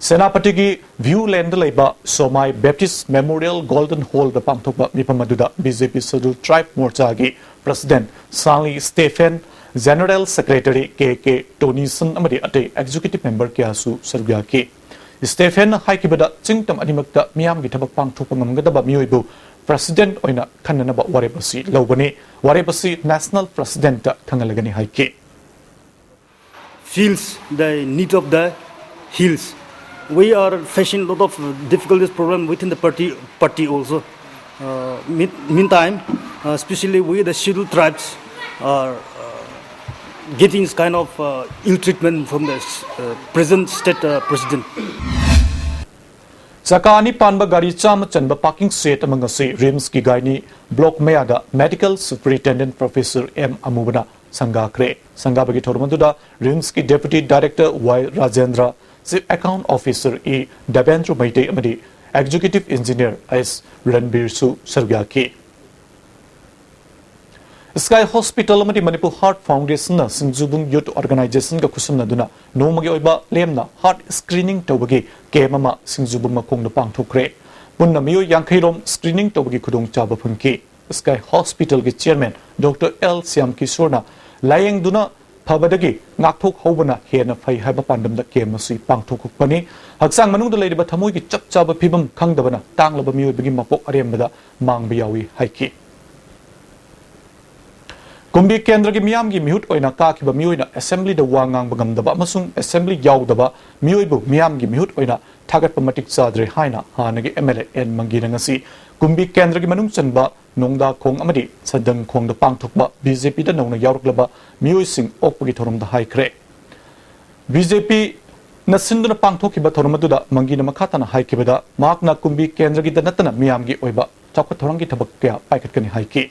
ꯁꯦꯅꯥꯄꯇꯤꯒꯤ ꯚ꯭ꯌꯨ ꯂꯦꯟꯗ ꯂꯩꯕ ꯁꯣꯃꯥꯏ ꯕꯦꯞꯇꯤꯁ ꯃꯦꯃꯣꯔꯤꯌꯦꯜ ꯒꯣꯜꯗꯟ ꯍꯣꯜꯗ ꯄꯥꯡꯊꯣꯛꯄ ꯃꯤꯐꯝ ꯑꯗꯨꯗ ꯕꯤ ꯖꯦ ꯄꯤ ꯁꯦꯗ꯭ꯌꯨꯜ ꯇ꯭ꯔꯥꯏꯕ ꯃꯣꯔꯆꯥꯒꯤ president Sangli Stephen, general secretary ꯀꯦ ꯀꯦ ꯇꯣꯅꯤꯁꯟ ꯑꯃꯗꯤ ꯑꯇꯩ ꯑꯦꯛꯖꯤꯀ꯭ꯌꯨꯇꯤꯚ ꯃꯦꯝꯕꯔ ꯀꯌꯥꯁꯨ ꯁꯔꯨꯛ ꯌꯥꯈꯤ꯫ ꯁ꯭ꯇꯦꯐꯦꯟꯅ ꯍꯥꯏꯈꯤꯕꯗ, ꯆꯤꯡꯇꯝ ꯑꯅꯤꯃꯛꯇ ꯃꯤꯌꯥꯝꯒꯤ ꯊꯕꯛ ꯄꯥꯡꯊꯣꯛꯄ ꯉꯝꯒꯗꯕ ꯃꯤꯑꯣꯏꯕꯨ ꯄ꯭ꯔꯁꯤꯗꯦꯟꯠ ꯑꯣꯏꯅ ꯈꯟꯅꯅꯕ ꯋꯥꯔꯦꯞ ꯑꯁꯤ ꯂꯧꯕꯅꯤ꯫ ꯋꯥꯔꯦꯞ ꯑꯁꯤ ꯅꯦꯁꯅꯦꯜ ꯄ꯭ꯔꯁꯤꯗꯦꯟꯠꯇ ꯈꯪꯍꯜꯂꯒꯅꯤ ꯍꯥꯏꯈꯤ꯫ Feels the need of the hills. We are facing a lot of difficulties, problem within the party, party also. Uh, mean- meantime, uh, especially we the scheduled tribes are uh, getting this kind of uh, ill treatment from the uh, present state uh, president. ꯆꯀꯥ ꯑꯅꯤ ꯄꯥꯟꯕ ꯒꯥꯔꯤ ꯆꯥꯝꯃ ꯆꯟꯕ ꯄꯥꯔꯀꯤꯡ ꯁꯦꯠ ꯑꯃ ꯉꯁꯤ ꯔꯤꯝꯁꯀꯤ ꯒꯥꯏꯅꯤ ꯕ꯭ꯂꯣꯛ ꯃꯌꯥꯗ ꯃꯦꯗꯤꯀꯦꯜ ꯁꯨꯄꯔꯤꯟꯇꯦꯟꯗꯦꯟꯠ ꯄ꯭ꯔꯣꯐꯦꯁꯔ ꯑꯦꯝ ꯑꯃꯨꯕꯅ ꯁꯪꯒꯥꯈ꯭ꯔꯦ꯫ ꯁꯪꯒꯥꯕꯒꯤ ꯊꯧꯔꯝ ꯑꯗꯨꯗ ꯔꯤꯝꯁꯀꯤ ꯗꯦꯄꯨꯇꯤ ꯗꯥꯏꯔꯦꯛꯇꯔ ꯋꯥꯏ Rajendra, chief account officer E Debendra Meitei ꯑꯃꯗꯤ ꯑꯦꯛꯖꯤꯀ꯭ꯌꯨꯇꯤꯚ ꯏꯟꯖꯤꯅꯤꯌꯔ ꯑꯦꯁ ꯔꯟꯕꯤꯔꯁꯨ ꯁꯔꯨꯛ ꯌꯥꯈꯤ꯫ ꯁ꯭ꯀꯥꯏ ꯍꯣꯁꯄꯤꯇꯥꯜ ꯑꯃꯗꯤ ꯃꯅꯤꯄꯨꯔ ꯍꯥꯔꯠ ꯐꯥꯎꯟꯗꯦꯁꯟꯅ ꯁꯤꯡꯖꯨꯕꯨꯡ ꯌꯨꯊ ꯑꯣꯔꯒꯅꯥꯏꯖꯦꯁꯟꯒ ꯈꯨꯠꯁꯝꯅꯗꯨꯅ ꯅꯣꯡꯃꯒꯤ ꯑꯣꯏꯕ ꯂꯦꯝꯅ ꯍꯥꯔꯠ ꯁ꯭ꯀ꯭ꯔꯤꯅꯤꯡ ꯇꯧꯕꯒꯤ ꯀꯦꯝꯞ ꯑꯃ ꯁꯤꯡꯖꯨꯕꯨꯡ ꯃꯈꯣꯡꯗ ꯄꯥꯡꯊꯣꯛꯈ꯭ꯔꯦ꯫ ꯄꯨꯟꯅ ꯃꯤꯑꯣꯏ ꯌꯥꯡꯈꯩ ꯔꯣꯝ ꯁ꯭ꯀ꯭ꯔꯤꯅꯤꯡ ꯇꯧꯕꯒꯤ ꯈꯨꯗꯣꯡꯆꯥꯕ ꯐꯪꯈꯤ꯫ ꯁ꯭ꯀꯥꯏ ꯍꯣꯁꯄꯤꯇꯥꯜꯒꯤ ꯆꯤꯌꯔꯃꯦꯟ ꯗꯣꯛꯇꯔ ꯑꯦꯜ ꯁ꯭ꯌꯥꯝ ꯀꯤꯁꯣꯔꯅ ꯂꯥꯌꯦꯡꯗꯨꯅ ꯐꯕꯗꯒꯤ ꯉꯥꯛꯊꯣꯛꯍꯧꯕꯅ ꯍꯦꯟꯅ ꯐꯩ ꯍꯥꯏꯕ ꯄꯥꯟꯗꯝꯗ ꯀꯦꯝꯞ ꯑꯁꯤ ꯄꯥꯡꯊꯣꯛꯄꯅꯤ꯫ ꯍꯛꯆꯥꯡ ꯃꯅꯨꯡꯗ ꯂꯩꯔꯤꯕ ꯊꯃꯣꯏꯒꯤ ꯆꯞ ꯆꯥꯕ ꯐꯤꯕꯝ ꯈꯪꯗꯕꯅ ꯇꯥꯡꯂꯕ ꯃꯤꯑꯣꯏꯕꯒꯤ ꯃꯄꯣꯛ ꯑꯔꯦꯝꯕꯗ ꯃꯥꯡꯕ ꯌꯥꯎꯏ ꯍꯥꯏꯈꯤ꯫ ꯀꯨꯝꯕꯤ ꯀꯦꯟꯗ꯭ꯔꯒꯤ ꯃꯤꯌꯥꯝꯒꯤ ꯃꯤꯍꯨꯠ ꯑꯣꯏꯅ ꯀꯥꯈꯤꯕ ꯃꯤꯑꯣꯏꯅ ꯑꯦꯁꯦꯝꯕ꯭ꯂꯤꯗ ꯋꯥ ꯉꯥꯡꯕ ꯉꯝꯗꯕ ꯑꯃꯁꯨꯡ ꯑꯦꯁꯦꯝꯕ꯭ꯂꯤ ꯌꯥꯎꯗꯕ ꯃꯤꯑꯣꯏꯕꯨ ꯃꯤꯌꯥꯝꯒꯤ ꯃꯤꯍꯨꯠ ꯑꯣꯏꯅ ꯊꯥꯒꯠꯄ ꯃꯇꯤꯛ ꯆꯥꯗ꯭ꯔꯦ ꯍꯥꯏꯅ ꯍꯥꯟꯅꯒꯤ ꯑꯦꯝ ꯑꯦꯜ ꯑꯦ ꯑꯦꯟ ꯃꯪꯒꯤꯅ ꯉꯁꯤ ꯀꯨꯝꯕꯤ ꯀꯦꯟꯗ꯭ꯔꯒꯤ ꯃꯅꯨꯡ ꯆꯟꯕ ꯅꯣꯡꯗꯥꯈꯣꯡ ꯑꯃꯗꯤ ꯁꯟꯗꯪꯈꯣꯡꯗ ꯄꯥꯡꯊꯣꯛꯄ ꯕꯤ ꯖꯦ ꯄꯤꯗ ꯅꯧꯅ ꯌꯥꯎꯔꯛꯂꯕ ꯃꯤꯑꯣꯏꯁꯤꯡ ꯑꯣꯛꯄꯒꯤ ꯊꯧꯔꯝꯗ ꯍꯥꯏꯈ꯭ꯔꯦ꯫ ꯕꯤ ꯖꯦ ꯄꯤ ꯅ ꯁꯤꯟꯗꯨꯅ ꯄꯥꯡꯊꯣꯛꯈꯤꯕ ꯊꯧꯔꯝ ꯑꯗꯨꯗ ꯃꯪꯒꯤꯅ ꯃꯈꯥ ꯇꯥꯅ ꯍꯥꯏꯈꯤꯕꯗ, ꯃꯍꯥꯛꯅ ꯀꯨꯝꯕꯤ ꯀꯦꯟꯗ꯭ꯔꯒꯤꯗ ꯅꯠꯇꯅ ꯃꯤꯌꯥꯝꯒꯤ ꯑꯣꯏꯕ ꯆꯥꯎꯈꯠ ꯊꯧꯔꯥꯡꯒꯤ ꯊꯕꯛ ꯀꯌꯥ ꯄꯥꯏꯈꯠꯀꯅꯤ ꯍꯥꯏꯈꯤ꯫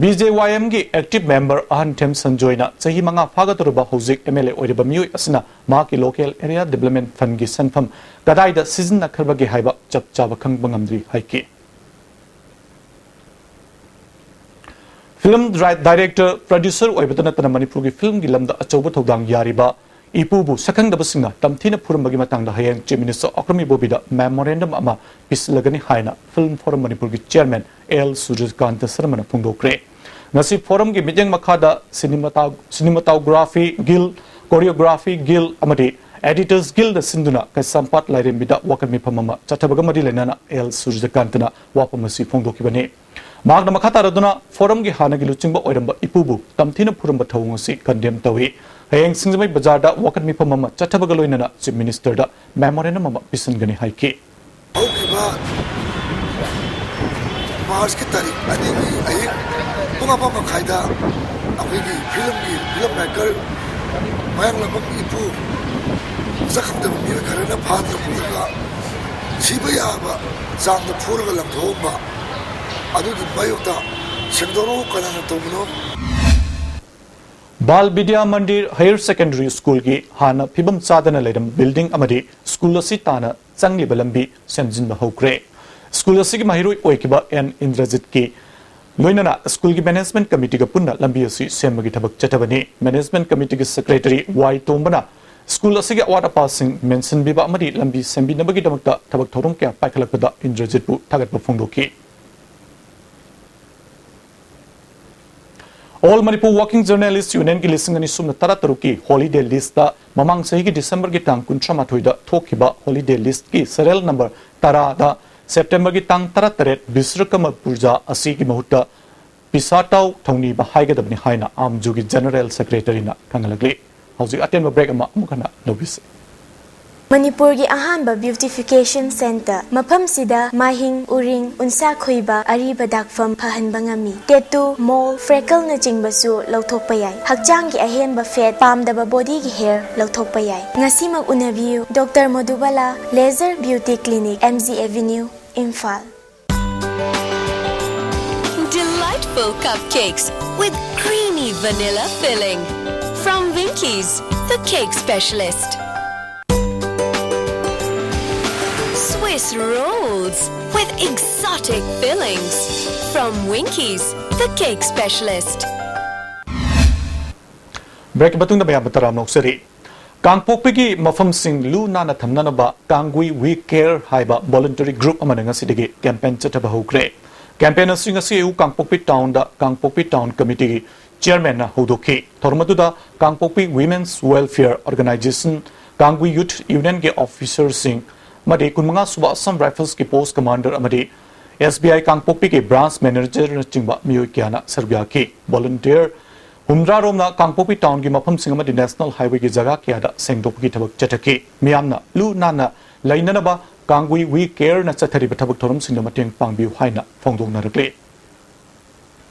ꯕꯤ ꯖꯦ ꯋꯥꯏ ꯑꯦꯝꯒꯤ ꯑꯦꯛꯇꯤꯚ ꯃꯦꯝꯕꯔ ꯑꯍꯟꯊꯦꯝ ꯁꯟꯖꯣꯏꯅ ꯆꯍꯤ ꯃꯉꯥ ꯐꯥꯒꯗꯧꯔꯕ ꯍꯧꯖꯤꯛ ꯑꯦꯝ ꯑꯦꯜ ꯑꯦ ꯑꯣꯏꯔꯤꯕ ꯃꯤꯑꯣꯏ ꯑꯁꯤꯅ ꯃꯍꯥꯛꯀꯤ ꯂꯣꯀꯦꯜ ꯑꯦꯔꯤꯌꯥ ꯗꯤꯕꯂꯞꯃꯦꯟ ꯐꯟꯒꯤ ꯁꯦꯟꯐꯝ ꯀꯗꯥꯏꯗ ꯁꯤꯖꯤꯟꯅꯈ꯭ꯔꯕꯒꯦ ꯍꯥꯏꯕ ꯆꯞ ꯆꯥꯕ ꯈꯪꯕ ꯉꯝꯗ꯭ꯔꯤ ꯍꯥꯏꯈꯤ꯫ ꯐꯤꯂꯝ ꯗꯥꯏꯔꯦꯛꯇꯔ, ꯄ꯭ꯔꯗ꯭ꯌꯨꯁꯔ ꯑꯣꯏꯕꯇ ꯅꯠꯇꯅ ꯃꯅꯤꯄꯨꯔꯒꯤ ꯐꯤꯂꯝꯒꯤ ꯂꯝꯗ ꯑꯆꯧꯕ ꯊꯧꯗꯥꯡ ꯌꯥꯔꯤꯕ ꯏꯄꯨꯕꯨ ꯁꯛꯈꯪꯗꯕꯁꯤꯡꯅ ꯇꯝꯊꯤꯅ ꯐꯨꯔꯝꯕꯒꯤ ꯃꯇꯥꯡꯗ ꯍꯌꯦꯡ ꯆꯤꯐ ꯃꯤꯅꯤꯁꯇꯔ ꯑꯀ꯭ꯔꯝ ꯏꯕꯣꯕꯤꯗ ꯃꯦꯃꯣꯔꯦꯟꯗꯝ ꯑꯃ ꯄꯤꯁꯤꯜꯂꯒꯅꯤ ꯍꯥꯏꯅ ꯐꯤꯂꯝ ꯐꯣꯔꯝ ꯃꯅꯤꯄꯨꯔꯒꯤ ꯆꯤꯌꯔꯃꯦꯟ ꯑꯦꯜ ꯁꯨꯔꯖꯀꯥꯟꯇ ꯁꯔꯃꯅ ꯐꯣꯡꯗꯣꯛꯈ꯭ꯔꯦ꯫ ꯉꯁꯤ ꯐꯣꯔꯝꯒꯤ ꯃꯤꯠꯌꯦꯡ ꯃꯈꯥꯗ ꯁꯤꯅꯤꯃꯥꯇꯥ-, ꯁꯤꯅꯤꯃꯥꯇꯣꯒ꯭ꯔꯥꯐꯤ ꯒꯤꯜ, ꯀꯣꯔꯤꯌꯣꯒ꯭ꯔꯥꯐꯤ ꯒꯤꯜ ꯑꯃꯗꯤ ꯑꯦꯗꯤꯇꯔꯁ ꯒꯤꯜꯗ ꯁꯤꯟꯗꯨꯅ ꯀꯩꯁꯥꯝꯄꯥꯠ ꯂꯥꯏꯔꯦꯝꯕꯤꯗ ꯋꯥꯀꯠ ꯃꯤꯐꯝ ꯑꯃ ꯆꯠꯊꯕꯒ ꯃꯔꯤ ꯂꯩꯅꯅ ꯑꯦꯜ ꯁꯨꯔꯖꯀꯥꯟꯇꯅ ꯋꯥꯐꯝ ꯑꯁꯤ ꯐꯣꯡꯗꯣꯛꯈꯤꯕꯅꯤ꯫ ꯃꯍꯥꯛꯅ ꯃꯈꯥ ꯇꯥꯔꯗꯨꯅ ꯐꯣꯔꯝꯒꯤ ꯍꯥꯟꯅꯒꯤ ꯂꯨꯆꯤꯡꯕ ꯑꯣꯏꯔꯝꯕ ꯏꯄꯨꯕꯨ ꯇꯝꯊꯤꯅ ꯐꯨꯔꯝꯕ ꯊꯧꯑꯣꯡ ꯑꯁꯤ ꯀꯟꯗꯦꯝ ꯇꯧꯏ꯫ ꯍꯌꯦꯡ ꯁꯤꯡꯖꯃꯩ ꯕꯖꯥꯔꯗ ꯋꯥꯀꯠ ꯃꯤꯐꯝ ꯑꯃ ꯆꯠꯊꯕꯒ ꯂꯣꯏꯅꯅ ꯆꯤꯐ ꯃꯤꯅꯤꯁꯇꯔꯗ ꯃꯦꯃꯣꯔꯦꯟꯗꯝ ꯑꯃ ꯄꯤꯁꯤꯟꯒꯅꯤ ꯍꯥꯏꯈꯤ꯫ ꯍꯧꯈꯤꯕ ꯃꯥꯔꯆꯀꯤ ꯇꯥꯔꯤꯛ ꯑꯅꯤꯒꯤ ꯑꯍꯤꯡ ꯄꯨꯡ ꯑꯃ ꯃꯈꯥꯏꯗ ꯑꯩꯈꯣꯏꯒꯤ ꯐꯤꯂꯝꯒꯤ ꯐꯤꯂꯝ ꯃꯦꯀꯔ ꯃꯌꯥꯡꯂꯥꯡꯕꯝ ꯏꯄꯨ ꯃꯁꯛ ꯈꯪꯗꯕ ꯃꯤꯑꯣꯏ ꯈꯔꯅ ꯐꯥꯗꯨꯅ ꯄꯨꯔꯒ ꯁꯤꯕ ꯌꯥꯕ ꯆꯥꯡꯗ ꯐꯨꯔꯒ ꯂꯪꯊꯣꯛꯑꯝꯕ ꯑꯗꯨꯒꯤ ꯃꯥꯌꯣꯛꯇ ꯁꯦꯡꯗꯣꯔꯛꯎ, ꯀꯅꯥꯅ ꯇꯧꯕꯅꯣ? ꯕꯥꯜ ꯕꯤꯗ꯭ꯌꯥ ꯃꯟꯗꯤꯔ ꯍꯥꯌꯔ ꯁꯦꯀꯦꯟꯗꯔꯤ ꯁ꯭ꯀꯨꯜꯒꯤ ꯍꯥꯟꯅ ꯐꯤꯕꯝ ꯆꯥꯗꯅ ꯂꯩꯔꯝꯕ ꯕꯤꯜꯗꯤꯡ ꯑꯃꯗꯤ ꯁ꯭ꯀꯨꯜ ꯑꯁꯤ ꯇꯥꯟꯅ ꯆꯪꯂꯤꯕ ꯂꯝꯕꯤ ꯁꯦꯝꯖꯤꯟꯕ ꯍꯧꯈ꯭ꯔꯦ꯫ ꯁ꯭ꯀꯨꯜ ꯑꯁꯤꯒꯤ ꯃꯍꯩꯔꯣꯏ ꯑꯣꯏꯈꯤꯕ ꯑꯦꯟ ꯏꯟꯗ꯭ꯔꯖꯤꯠꯀꯤ ꯂꯣꯏꯅꯅ ꯁ꯭ꯀꯨꯜꯒꯤ ꯃꯦꯅꯦꯖꯃꯦꯟꯠ ꯀꯃꯤꯇꯤꯒ ꯄꯨꯟꯅ ꯂꯝꯕꯤ ꯑꯁꯤ ꯁꯦꯝꯕꯒꯤ ꯊꯕꯛ ꯆꯠꯊꯕꯅꯤ꯫ ꯃꯦꯅꯦꯖꯃꯦꯟꯠ ꯀꯃꯤꯇꯤꯒꯤ ꯁꯦꯀ꯭ꯔꯦꯇꯔꯤ ꯋꯥꯏ ꯇꯣꯝꯕꯅ ꯁ꯭ꯀꯨꯜ ꯑꯁꯤꯒꯤ ꯑꯋꯥꯠ ꯑꯄꯥꯁꯤꯡ ꯃꯦꯟꯁꯤꯟꯕꯤꯕ ꯑꯃꯗꯤ ꯂꯝꯕꯤ ꯁꯦꯝꯕꯤꯅꯕꯒꯤꯗꯃꯛꯇ ꯊꯕꯛ ꯊꯧꯔꯝ ꯀꯌꯥ ꯄꯥꯏꯈꯠꯂꯛꯄꯗ ꯏꯟꯗ꯭ꯔꯖꯤꯠꯄꯨ ꯊꯥꯒꯠꯄ ꯐꯣꯡꯗꯣꯛꯈꯤ꯫ ꯑꯣꯜ ꯃꯅꯤꯄꯨꯔ ꯋꯥꯔꯀꯤꯡ ꯖꯔꯅꯦꯂꯤꯁ ꯌꯨꯅꯤꯌꯟꯒꯤ ꯂꯤꯁꯤꯡ ꯑꯅꯤ ꯁꯨꯞꯅ ꯇꯔꯥꯇꯔꯨꯛꯀꯤ ꯍꯣꯂꯤꯗꯦ ꯂꯤꯁꯇ ꯃꯃꯥꯡ ꯆꯍꯤꯒꯤ ꯗꯤꯁꯦꯝꯕꯔꯒꯤ ꯇꯥꯡ ꯀꯨꯟꯊ꯭ꯔꯥ ꯃꯥꯊꯣꯏꯗ ꯊꯣꯛꯈꯤꯕ ꯍꯣꯂꯤꯗꯦ ꯂꯤꯁꯀꯤ ꯁꯦꯔꯤꯌꯦꯜ ꯅꯝꯕꯔ ꯇꯔꯥꯗ ꯁꯦꯞꯇꯦꯝꯕꯔꯒꯤ ꯇꯥꯡ ꯇꯔꯥꯇꯔꯦꯠ ꯕꯤꯁ꯭ꯋꯀꯔꯃ ꯄꯨꯖꯥ ꯑꯁꯤꯒꯤ ꯃꯍꯨꯠꯇ ꯄꯤꯁꯥꯇꯥꯎ ꯊꯧꯅꯤꯕ ꯍꯥꯏꯒꯗꯕꯅꯤ ꯍꯥꯏꯅ ꯑꯥꯝꯖꯨꯒꯤ ꯖꯦꯅꯔꯦꯜ ꯁꯦꯀ꯭ꯔꯦꯇꯔꯤꯅ ꯈꯪꯍꯜꯂꯛꯂꯤ꯫ ꯍꯧꯖꯤꯛ ꯑꯇꯦꯟꯕ ꯕ꯭ꯔꯦꯛ ꯑꯃ ꯑꯃꯨꯛ ꯍꯟꯅ ꯂꯧꯕꯤꯁꯤ꯫ ꯃꯅꯤꯄꯨꯔꯒꯤ ꯑꯍꯥꯟꯕ beautification centre꯫ ꯃꯐꯝꯁꯤꯗ ꯃꯥꯏꯍꯤꯡ, ꯎꯔꯤꯡ, ꯎꯟꯁꯥ ꯈꯨꯏꯕ, ꯑꯔꯤꯕ ꯗꯥꯛꯐꯝ ꯐꯍꯟꯕ ꯉꯝꯃꯤ꯫ Tattoo, mole, freckleꯅꯆꯤꯡꯕꯁꯨ ꯂꯧꯊꯣꯛꯄ ꯌꯥꯏ꯫ ꯍꯛꯆꯥꯡꯒꯤ ꯑꯍꯦꯟꯕ fat, ꯄꯥꯝꯗꯕ bodyꯒꯤ hair ꯂꯧꯊꯣꯛꯄ ꯌꯥꯏ꯫ ꯉꯁꯤꯃꯛ ꯎꯅꯕꯤꯌꯨ, Doctor Madhubala Laser Beauty Clinic, M G Avenue, Imphal꯫ Delightful cupcakes with creamy vanilla filling. From Winkies, the cake specialist. Swiss rolls with exotic fillings. From Winkies, the cake specialist. Break ꯃꯇꯨꯡꯗ ꯃꯌꯥꯝꯕꯨ ꯇꯔꯥꯝꯅ ꯑꯣꯛꯆꯔꯤ꯫ ꯀꯥꯡꯄꯣꯛꯄꯤꯒꯤ ꯃꯐꯝꯁꯤꯡ ꯂꯨ ꯅꯥꯟꯅ ꯊꯝꯅꯅꯕ ꯀꯥꯡꯒꯨꯏ We Care ꯍꯥꯏꯕ voluntary group ꯑꯃꯅ ꯉꯁꯤꯗꯒꯤ campaign ꯆꯠꯊꯕ ꯍꯧꯈ꯭ꯔꯦ꯫ Campaign ꯑꯁꯤ ꯉꯁꯤ ꯑꯌꯨꯛ ꯀꯥꯡꯄꯣꯛꯄꯤ townꯗ ꯀꯥꯡꯄꯣꯛꯄꯤ town committeeꯒꯤ chairmanꯅ ꯍꯧꯗꯣꯛꯈꯤ꯫ ꯊꯧꯔꯝ ꯑꯗꯨꯗ ꯀꯥꯡꯄꯣꯛꯄꯤ Women's Welfare Organisation, ꯀꯥꯡꯒꯨꯏ Youth Unionꯒꯤ officerꯁꯤꯡ ꯑꯃꯗꯤ ꯀꯨꯟꯃꯉꯥ ꯁꯨꯕ Assam Riflesꯀꯤ post commander ꯑꯃꯗꯤ S B I ꯀꯥꯡꯄꯣꯛꯄꯤꯒꯤ branch managerꯅꯆꯤꯡꯕ ꯃꯤꯑꯣꯏ ꯀꯌꯥꯅ ꯁꯔꯨꯛ ꯌꯥꯈꯤ꯫ Volunteer ꯍꯨꯝꯗ꯭ꯔꯥ ꯔꯣꯝꯅ ꯀꯥꯡꯄꯣꯛꯄꯤ townꯒꯤ ꯃꯐꯝꯁꯤꯡ ꯑꯃꯗꯤ National Highwayꯒꯤ ꯖꯒꯥ ꯀꯌꯥꯗ ꯁꯦꯡꯗꯣꯛꯄꯒꯤ ꯊꯕꯛ ꯆꯠꯊꯈꯤ꯫ ꯃꯤꯌꯥꯝꯅ ꯂꯨ ꯅꯥꯟꯅ ꯂꯩꯅꯅꯕ ꯀꯥꯡꯒꯨꯏ We Careꯅ ꯆꯠꯊꯔꯤꯕ ꯊꯕꯛ ꯊꯧꯔꯝꯁꯤꯡꯗ ꯃꯇꯦꯡ ꯄꯥꯡꯕꯤꯌꯨ ꯍꯥꯏꯅ ꯐꯣꯡꯗꯣꯛꯅꯔꯛꯂꯤ꯫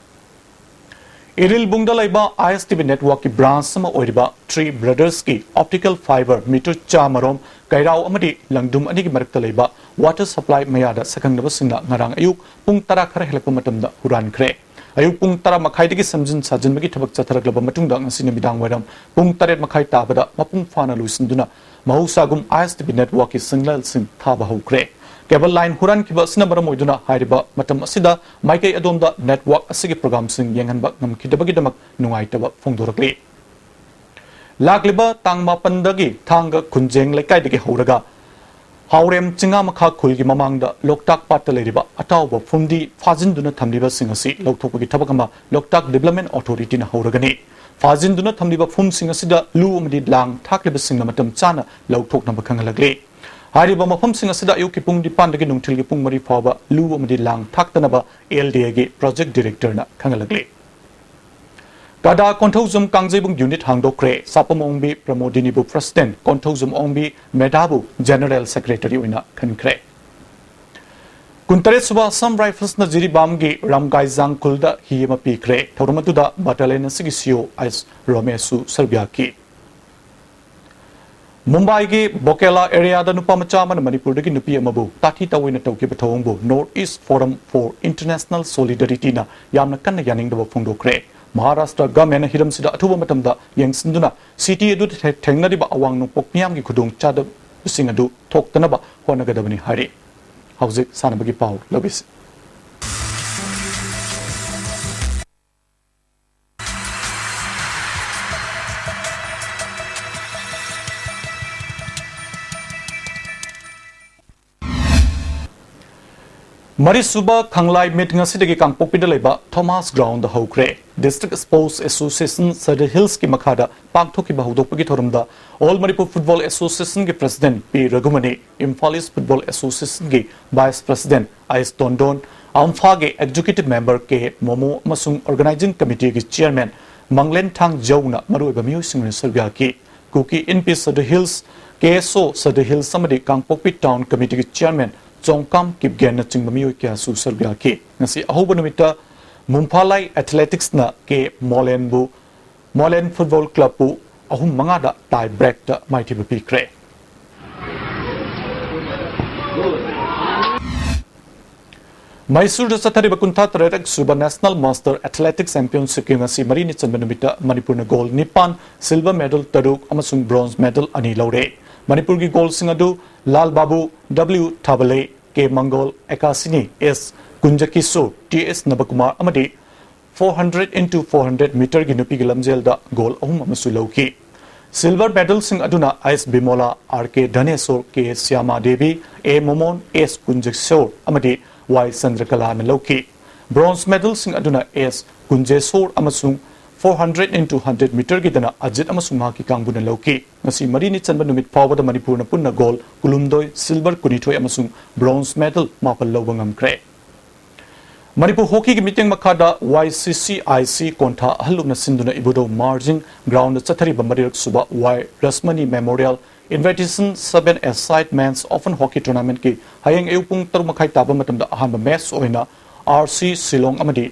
ꯏꯔꯤꯜꯕꯨꯡꯗ ꯂꯩꯕ I S T V networkꯀꯤ branch ꯑꯃ ꯑꯣꯏꯔꯤꯕ Three Brothersꯀꯤ optical fibre meter ꯆꯥꯃꯔꯣꯝ ꯀꯩꯔꯥꯎ ꯑꯃꯗꯤ ꯂꯪꯗꯨꯝ ꯑꯅꯤꯒꯤ ꯃꯔꯛꯇ ꯂꯩꯕ water supply ꯃꯌꯥꯗ ꯁꯛꯈꯪꯅꯕꯁꯤꯡꯅ ꯉꯔꯥꯡ ꯑꯌꯨꯛ ꯄꯨꯡ ꯇꯔꯥ ꯈꯔ ꯍꯦꯜꯂꯛꯄ ꯃꯇꯝꯗ ꯍꯨꯔꯥꯟꯈ꯭ꯔꯦ꯫ ꯑꯌꯨꯛ ꯄꯨꯡ ꯇꯔꯥ ꯃꯈꯥꯏꯗꯒꯤ ꯁꯦꯝꯖꯤꯟ ꯁꯥꯖꯤꯟꯕꯒꯤ ꯊꯕꯛ ꯆꯠꯊꯔꯛꯂꯕ ꯃꯇꯨꯡꯗ ꯉꯁꯤ ꯅꯨꯃꯤꯗꯥꯡ ꯋꯥꯏꯔꯝ ꯄꯨꯡ ꯇꯔꯦꯠ ꯃꯈꯥꯏ ꯇꯥꯕꯗ ꯃꯄꯨꯡ ꯐꯥꯅ ꯂꯣꯏꯁꯤꯟꯗꯨꯅ ꯃꯍꯧꯁꯥꯒꯨꯝ I S T V networkꯀꯤ signalꯁꯤꯡ ꯊꯥꯕ ꯍꯧꯈ꯭ꯔꯦ꯫ Cable line ꯍꯨꯔꯥꯟꯈꯤꯕ ꯑꯁꯤꯅ ꯃꯔꯝ ꯑꯣꯏꯗꯨꯅ ꯍꯥꯏꯔꯤꯕ ꯃꯇꯝ ꯑꯁꯤꯗ ꯃꯥꯏꯀꯩ ꯑꯗꯣꯝꯗ network ꯑꯁꯤꯒꯤ programꯁꯤꯡ ꯌꯦꯡꯍꯟꯕ ꯉꯝꯈꯤꯗꯕꯒꯤꯗꯃꯛ ꯅꯨꯡꯉꯥꯏꯇꯕ ꯐꯣꯡꯗꯣꯔꯛꯂꯤ꯫ ꯂꯥꯛꯂꯤꯕ ꯇꯥꯡ ꯃꯥꯄꯟꯗꯒꯤ ꯊꯥꯡꯒ ꯈꯨꯟꯖꯦꯡ ꯂꯩꯀꯥꯏꯗꯒꯤ ꯍꯧꯔꯒ ꯍꯥꯎꯔꯦꯝ ꯆꯤꯡꯉꯥ ꯃꯈꯥ ꯈꯨꯜꯒꯤ ꯃꯃꯥꯡꯗ ꯂꯣꯛꯇꯥꯛ ꯄꯥꯠꯇ ꯂꯩꯔꯤꯕ ꯑꯇꯥꯎꯕ ꯐꯨꯝꯗꯤ ꯐꯥꯖꯤꯟꯗꯨꯅ ꯊꯝꯂꯤꯕꯁꯤꯡ ꯑꯁꯤ ꯂꯧꯊꯣꯛꯄꯒꯤ ꯊꯕꯛ ꯑꯃ ꯂꯣꯛꯇꯥꯛ Development Authorityꯅ ꯍꯧꯔꯒꯅꯤ꯫ ꯐꯥꯖꯤꯟꯗꯨꯅ ꯊꯝꯂꯤꯕ ꯐꯨꯝꯁꯤꯡ ꯑꯁꯤꯗ ꯂꯨ ꯑꯃꯗꯤ ꯂꯥꯡ ꯊꯥꯛꯂꯤꯕꯁꯤꯡꯅ ꯃꯇꯝ ꯆꯥꯅ ꯂꯧꯊꯣꯛꯅꯕ ꯈꯪꯍꯜꯂꯛꯂꯤ꯫ ꯍꯥꯏꯔꯤꯕ ꯃꯐꯝꯁꯤꯡ ꯑꯁꯤꯗ ꯑꯌꯨꯛꯀꯤ ꯄꯨꯡ ꯅꯤꯄꯥꯟꯗꯒꯤ ꯅꯨꯡꯊꯤꯜꯒꯤ ꯄꯨꯡ ꯃꯔꯤ ꯐꯥꯎꯕ ꯂꯨ ꯑꯃꯗꯤ ꯂꯥꯡ ꯊꯥꯛꯇꯅꯕ L D Aꯒꯤ project directorꯅ ꯈꯪꯍꯜꯂꯛꯂꯤ꯫ ꯀꯗꯥ ꯀꯣꯟꯊꯧꯖꯝ ꯀꯥꯡꯖꯩꯕꯨꯡ ꯌꯨꯅꯤꯠ ꯍꯥꯡꯗꯣꯛꯈ꯭ꯔꯦ꯫ ꯁꯥꯄꯝ ꯑꯣꯡꯕꯤ ꯄ꯭ꯔꯃꯣꯗꯤꯅꯤꯕꯨ ꯄ꯭ꯔꯁꯤꯗꯦꯟꯠ, ꯀꯣꯟꯊꯧꯖꯝ ꯑꯣꯡꯕꯤ ꯃꯦꯙꯥꯕꯨ ꯖꯦꯅꯔꯦꯜ ꯁꯦꯀ꯭ꯔꯦꯇꯔꯤ ꯑꯣꯏꯅ ꯈꯟꯈ꯭ꯔꯦ꯫ ꯀꯨꯟꯇꯔꯦꯠ ꯁꯨꯕ ꯑꯁꯥꯝ ꯔꯥꯏꯐꯜꯁꯅ ꯖꯤꯔꯤꯕꯥꯝꯒꯤ ꯔꯥꯝꯒꯥꯏꯖꯥꯡ ꯈꯨꯜꯗ ꯍꯤ ꯑꯃ ꯄꯤꯈ꯭ꯔꯦ꯫ ꯊꯧꯔꯝ ꯑꯗꯨꯗ ꯕꯠꯇꯥꯂꯤꯌꯟ ꯑꯁꯤꯒꯤ ꯁꯤꯏꯑꯣ ꯑꯥꯏ ꯑꯦꯁ ꯔꯣꯃꯦꯁꯁꯨ ꯁꯔꯨꯛ ꯌꯥꯈꯤ꯫ ꯃꯨꯝꯕꯥꯏꯒꯤ ꯕꯣꯀꯦꯂꯥ ꯑꯦꯔꯤꯌꯥꯗ ꯅꯨꯄꯥ ꯃꯆꯥ ꯑꯃꯅ ꯃꯅꯤꯄꯨꯔꯗꯒꯤ ꯅꯨꯄꯤ ꯑꯃꯕꯨ ꯇꯥꯊꯤ ꯇꯥꯑꯣꯏꯅ ꯇꯧꯈꯤꯕ ꯊꯧꯑꯣꯡꯕꯨ North East Forum for International Solidarityꯅ ꯌꯥꯝꯅ ꯀꯟꯅ ꯌꯥꯅꯤꯡꯗꯕ ꯐꯣꯡꯗꯣꯛꯈ꯭ꯔꯦ꯫ ꯃꯍꯥꯔꯥꯁꯇ꯭ꯔ ꯒꯚꯔꯟꯃꯦꯟꯠꯅ ꯍꯤꯔꯝꯁꯤꯗ ꯑꯊꯨꯕ ꯃꯇꯝꯗ ꯌꯦꯡꯁꯤꯟꯗꯨꯅ ꯁꯤꯇꯤ ꯑꯗꯨꯗ ꯊꯦ-, ꯊꯦꯡꯅꯔꯤꯕ ꯑꯋꯥꯡ ꯅꯣꯡꯄꯣꯛ ꯃꯤꯌꯥꯝꯒꯤ ꯈꯨꯗꯣꯡꯆꯥꯗꯕꯁꯤꯡ ꯑꯗꯨ ꯊꯣꯛꯇꯅꯕ ꯍꯣꯠꯅꯒꯗꯕꯅꯤ ꯍꯥꯏꯔꯤ꯫ ꯍꯧꯖꯤꯛ ꯁꯥꯟꯅꯕꯒꯤ ꯄꯥꯎ ꯂꯧꯕꯤꯁꯤ꯫ ꯃꯔꯤꯁꯨꯕ ꯈꯪꯂꯥꯏ ꯃꯤꯠ ꯉꯁꯤꯗꯒꯤ ꯀꯥꯡꯄꯣꯛꯄꯤꯗ ꯂꯩꯕ ꯊꯣꯃꯥꯁ ꯒ꯭ꯔꯥꯎꯟꯗ ꯍꯧꯈ꯭ꯔꯦ꯫ ꯗꯤꯁꯇ꯭ꯔꯤꯛꯠ ꯁ꯭ꯄꯣꯔꯠꯁ ꯑꯦꯁꯣꯁꯤꯌꯦꯁꯟ ꯁꯗꯔ ꯍꯤꯜꯁꯀꯤ ꯃꯈꯥꯗ ꯄꯥꯡꯊꯣꯛꯈꯤꯕ ꯍꯧꯗꯣꯛꯄꯒꯤ ꯊꯧꯔꯝꯗ ꯑꯣꯜ ꯃꯅꯤꯄꯨꯔ ꯐꯨꯠꯕꯣꯜ ꯑꯦꯁꯣꯁꯤꯌꯦꯁꯟꯒꯤ ꯄ꯭ꯔꯁꯤꯗꯦꯟꯠ ꯄꯤ ꯔꯘꯨꯃꯅꯤ, ꯏꯝꯐꯥꯜ ꯏꯁ꯭ꯠ ꯐꯨꯠꯕꯣꯜ ꯑꯦꯁꯣꯁꯤꯌꯦꯁꯟꯒꯤ vice president I S Tondon, ꯑꯝꯐꯥꯒꯤ ꯑꯦꯛꯖꯤꯀ꯭ꯌꯨꯇꯤꯚ ꯃꯦꯝꯕꯔ ꯀꯦ ꯃꯣꯃꯣ ꯑꯃꯁꯨꯡ ꯑꯣꯔꯒꯅꯥꯏꯖꯤꯡ ꯀꯃꯤꯇꯤꯒꯤ ꯆꯤꯌꯔꯃꯦꯟ ꯃꯪꯂꯦꯟꯊꯥꯡ ꯖꯧꯅ ꯃꯔꯨꯑꯣꯏꯕ ꯃꯤꯑꯣꯏꯁꯤꯡ ꯑꯣꯏꯅ ꯁꯔꯨꯛ ꯌꯥꯈꯤ꯫ ꯀꯨꯀꯤ ꯏꯟ ꯄꯤꯁ ꯁꯗꯔ ꯍꯤꯜꯁ, ꯀꯦ ꯑꯦꯁ ꯑꯣ ꯁꯗꯔ ꯍꯤꯜꯁ ꯑꯃꯗꯤ ꯀꯥꯡꯄꯣꯛꯄꯤ ꯇꯥꯎꯟ ꯀꯃꯤꯇꯤꯒꯤ ꯆꯤꯌꯔꯃꯦꯟ ꯆꯣꯡꯀꯥꯝ ꯀꯤꯞꯒꯦꯟꯅꯆꯤꯡꯕ ꯃꯤꯑꯣꯏ ꯀꯌꯥꯁꯨ ꯁꯔꯨꯛ ꯌꯥꯈꯤ꯫ ꯉꯁꯤ ꯑꯍꯧꯕ ꯅꯨꯃꯤꯠꯇ ꯃꯨꯝꯐꯥꯂꯥꯏ ꯑꯦꯊꯂꯦꯇꯤꯛꯁꯅ ꯀꯦ ꯃꯣꯂꯦꯟꯕꯨ, ꯃꯣꯂꯦꯟ ꯐꯨꯠꯕꯣꯜ ꯀ꯭ꯂꯕꯄꯨ ꯑꯍꯨꯝ ꯃꯉꯥꯗ ꯇꯥꯏ ꯕ꯭ꯔꯦꯛꯇ ꯃꯥꯏꯊꯤꯕ ꯄꯤꯈ꯭ꯔꯦ꯫ ꯃꯩꯁꯨꯔꯗ ꯆꯠꯊꯔꯤꯕ ꯀꯨꯟꯊ꯭ꯔꯥ ꯇꯔꯦꯠ ꯁꯨꯕ ꯅꯦꯁꯅꯦꯜ ꯃꯥꯁꯇꯔ ꯑꯦꯊꯂꯦꯇꯤꯛꯁ ꯆꯦꯝꯄꯤꯌꯟꯁꯤꯞꯀꯤ ꯉꯁꯤ ꯃꯔꯤꯅꯤ ꯆꯟꯕ ꯅꯨꯃꯤꯠꯇ ꯃꯅꯤꯄꯨꯔꯅ ꯒꯣꯜ ꯅꯤꯄꯥꯟ, ꯁꯤꯜꯚꯔ ꯃꯦꯗꯜ ꯇꯔꯨꯛ ꯑꯃꯁꯨꯡ ꯕ꯭ꯔꯣꯟꯖ ꯃꯦꯗꯜ ꯑꯅꯤ ꯂꯧꯔꯦ꯫ ꯃꯅꯤꯄꯨꯔꯒꯤ ꯒꯣꯜꯁꯤꯡ ꯑꯗꯨ ꯂꯥꯜ ꯕꯥꯕꯨ, ꯗꯕ꯭ꯂꯤꯎ ꯊꯥꯕꯂꯦ, ꯀꯦ ꯃꯪꯒꯣꯜ, ꯑꯦꯀꯥꯁꯤꯅꯤ ꯑꯦꯁ ꯀꯨꯟꯖꯀꯤꯁꯣꯔ, ꯇꯤ ꯑꯦꯁ ꯅꯕꯀꯨꯃꯥꯔ ꯑꯃꯗꯤ four hundred into four hundred ꯃꯤꯇꯔꯒꯤ ꯅꯨꯄꯤꯒꯤ ꯂꯝꯖꯦꯜꯗ ꯒꯣꯜ ꯑꯍꯨꯝ ꯑꯃꯁꯨ ꯂꯧꯈꯤ꯫ ꯁꯤꯜꯚꯔ ꯃꯦꯗꯜꯁꯤꯡ ꯑꯗꯨꯅ ꯑꯥꯏ ꯑꯦꯁ ꯕꯤꯃꯣꯂꯥ, ꯑꯥꯔ ꯀꯦ ꯙꯅꯦꯁꯣꯔ, ꯀꯦ ꯁ꯭ꯌꯥꯃꯥ ꯗꯦꯕꯤ, ꯑꯦ ꯃꯣꯃꯣꯟ, ꯑꯦꯁ ꯀꯨꯟꯖꯦꯁꯣꯔ ꯑꯃꯗꯤ ꯋꯥꯏ ꯆꯟꯗ꯭ꯔꯀꯂꯥꯅ ꯂꯧꯈꯤ꯫ ꯕ꯭ꯔꯣꯟꯖ ꯃꯦꯗꯜꯁꯤꯡ ꯑꯗꯨꯅ ꯑꯦꯁ ꯀꯨꯟꯖꯦꯁꯣꯔ ꯑꯃꯁꯨꯡ four hundred into hundred ꯃꯤꯇꯔꯒꯤꯗꯅ Ajit ꯑꯃꯁꯨꯡ ꯃꯍꯥꯛꯀꯤ ꯀꯥꯡꯕꯨꯅ ꯂꯧꯈꯤ꯫ ꯉꯁꯤ ꯃꯔꯤꯅꯤ ꯆꯟꯕ ꯅꯨꯃꯤꯠ ꯐꯥꯎꯕꯗ ꯃꯅꯤꯄꯨꯔꯅ ꯄꯨꯟꯅ ꯒꯣꯜ ꯀꯨꯟꯍꯨꯝꯗꯣꯏ, ꯁꯤꯜꯚꯔ ꯀꯨꯟꯅꯤꯊꯣꯏ ꯑꯃꯁꯨꯡ ꯕ꯭ꯔꯣꯟꯖ ꯃꯦꯗꯜ ꯃꯥꯄꯜ ꯂꯧꯕ ꯉꯝꯈ꯭ꯔꯦ꯫ ꯃꯅꯤꯄꯨꯔ ꯍꯣꯀꯤꯒꯤ ꯃꯤꯠꯌꯦꯡ ꯃꯈꯥꯗ ꯋꯥꯏ ꯁꯤ ꯁꯤ ꯑꯥꯏ ꯁꯤ ꯀꯣꯟꯊꯥ ꯑꯍꯜꯂꯨꯞꯅ ꯁꯤꯟꯗꯨꯅ ꯏꯕꯨꯙꯧ ꯃꯥꯔꯖꯤꯡ ꯒ꯭ꯔꯥꯎꯟꯗ ꯆꯠꯊꯔꯤꯕ ꯃꯔꯤꯔꯛ ꯁꯨꯕ ꯋꯥꯏ ꯔꯁꯃꯅꯤ ꯃꯦꯃꯣꯔꯤꯌꯦꯜ ꯏꯟꯚꯥꯏꯇꯦꯁꯟ ꯁꯚꯦꯟ ꯑꯦ ꯁꯥꯏꯠ ꯃꯦꯟꯁ ꯑꯣꯄꯟ ꯍꯣꯀꯤ ꯇꯣꯔꯅꯥꯃꯦꯟꯠꯀꯤ ꯍꯌꯦꯡ ꯑꯌꯨꯛ ꯄꯨꯡ ꯇꯔꯨꯛ ꯃꯈꯥꯏ ꯇꯥꯕ ꯃꯇꯝꯗ ꯑꯍꯥꯟꯕ ꯃꯦꯆ ꯑꯣꯏꯅ ꯑꯥꯔ ꯁꯤ ꯁꯤꯂꯣꯡ ꯑꯃꯗꯤ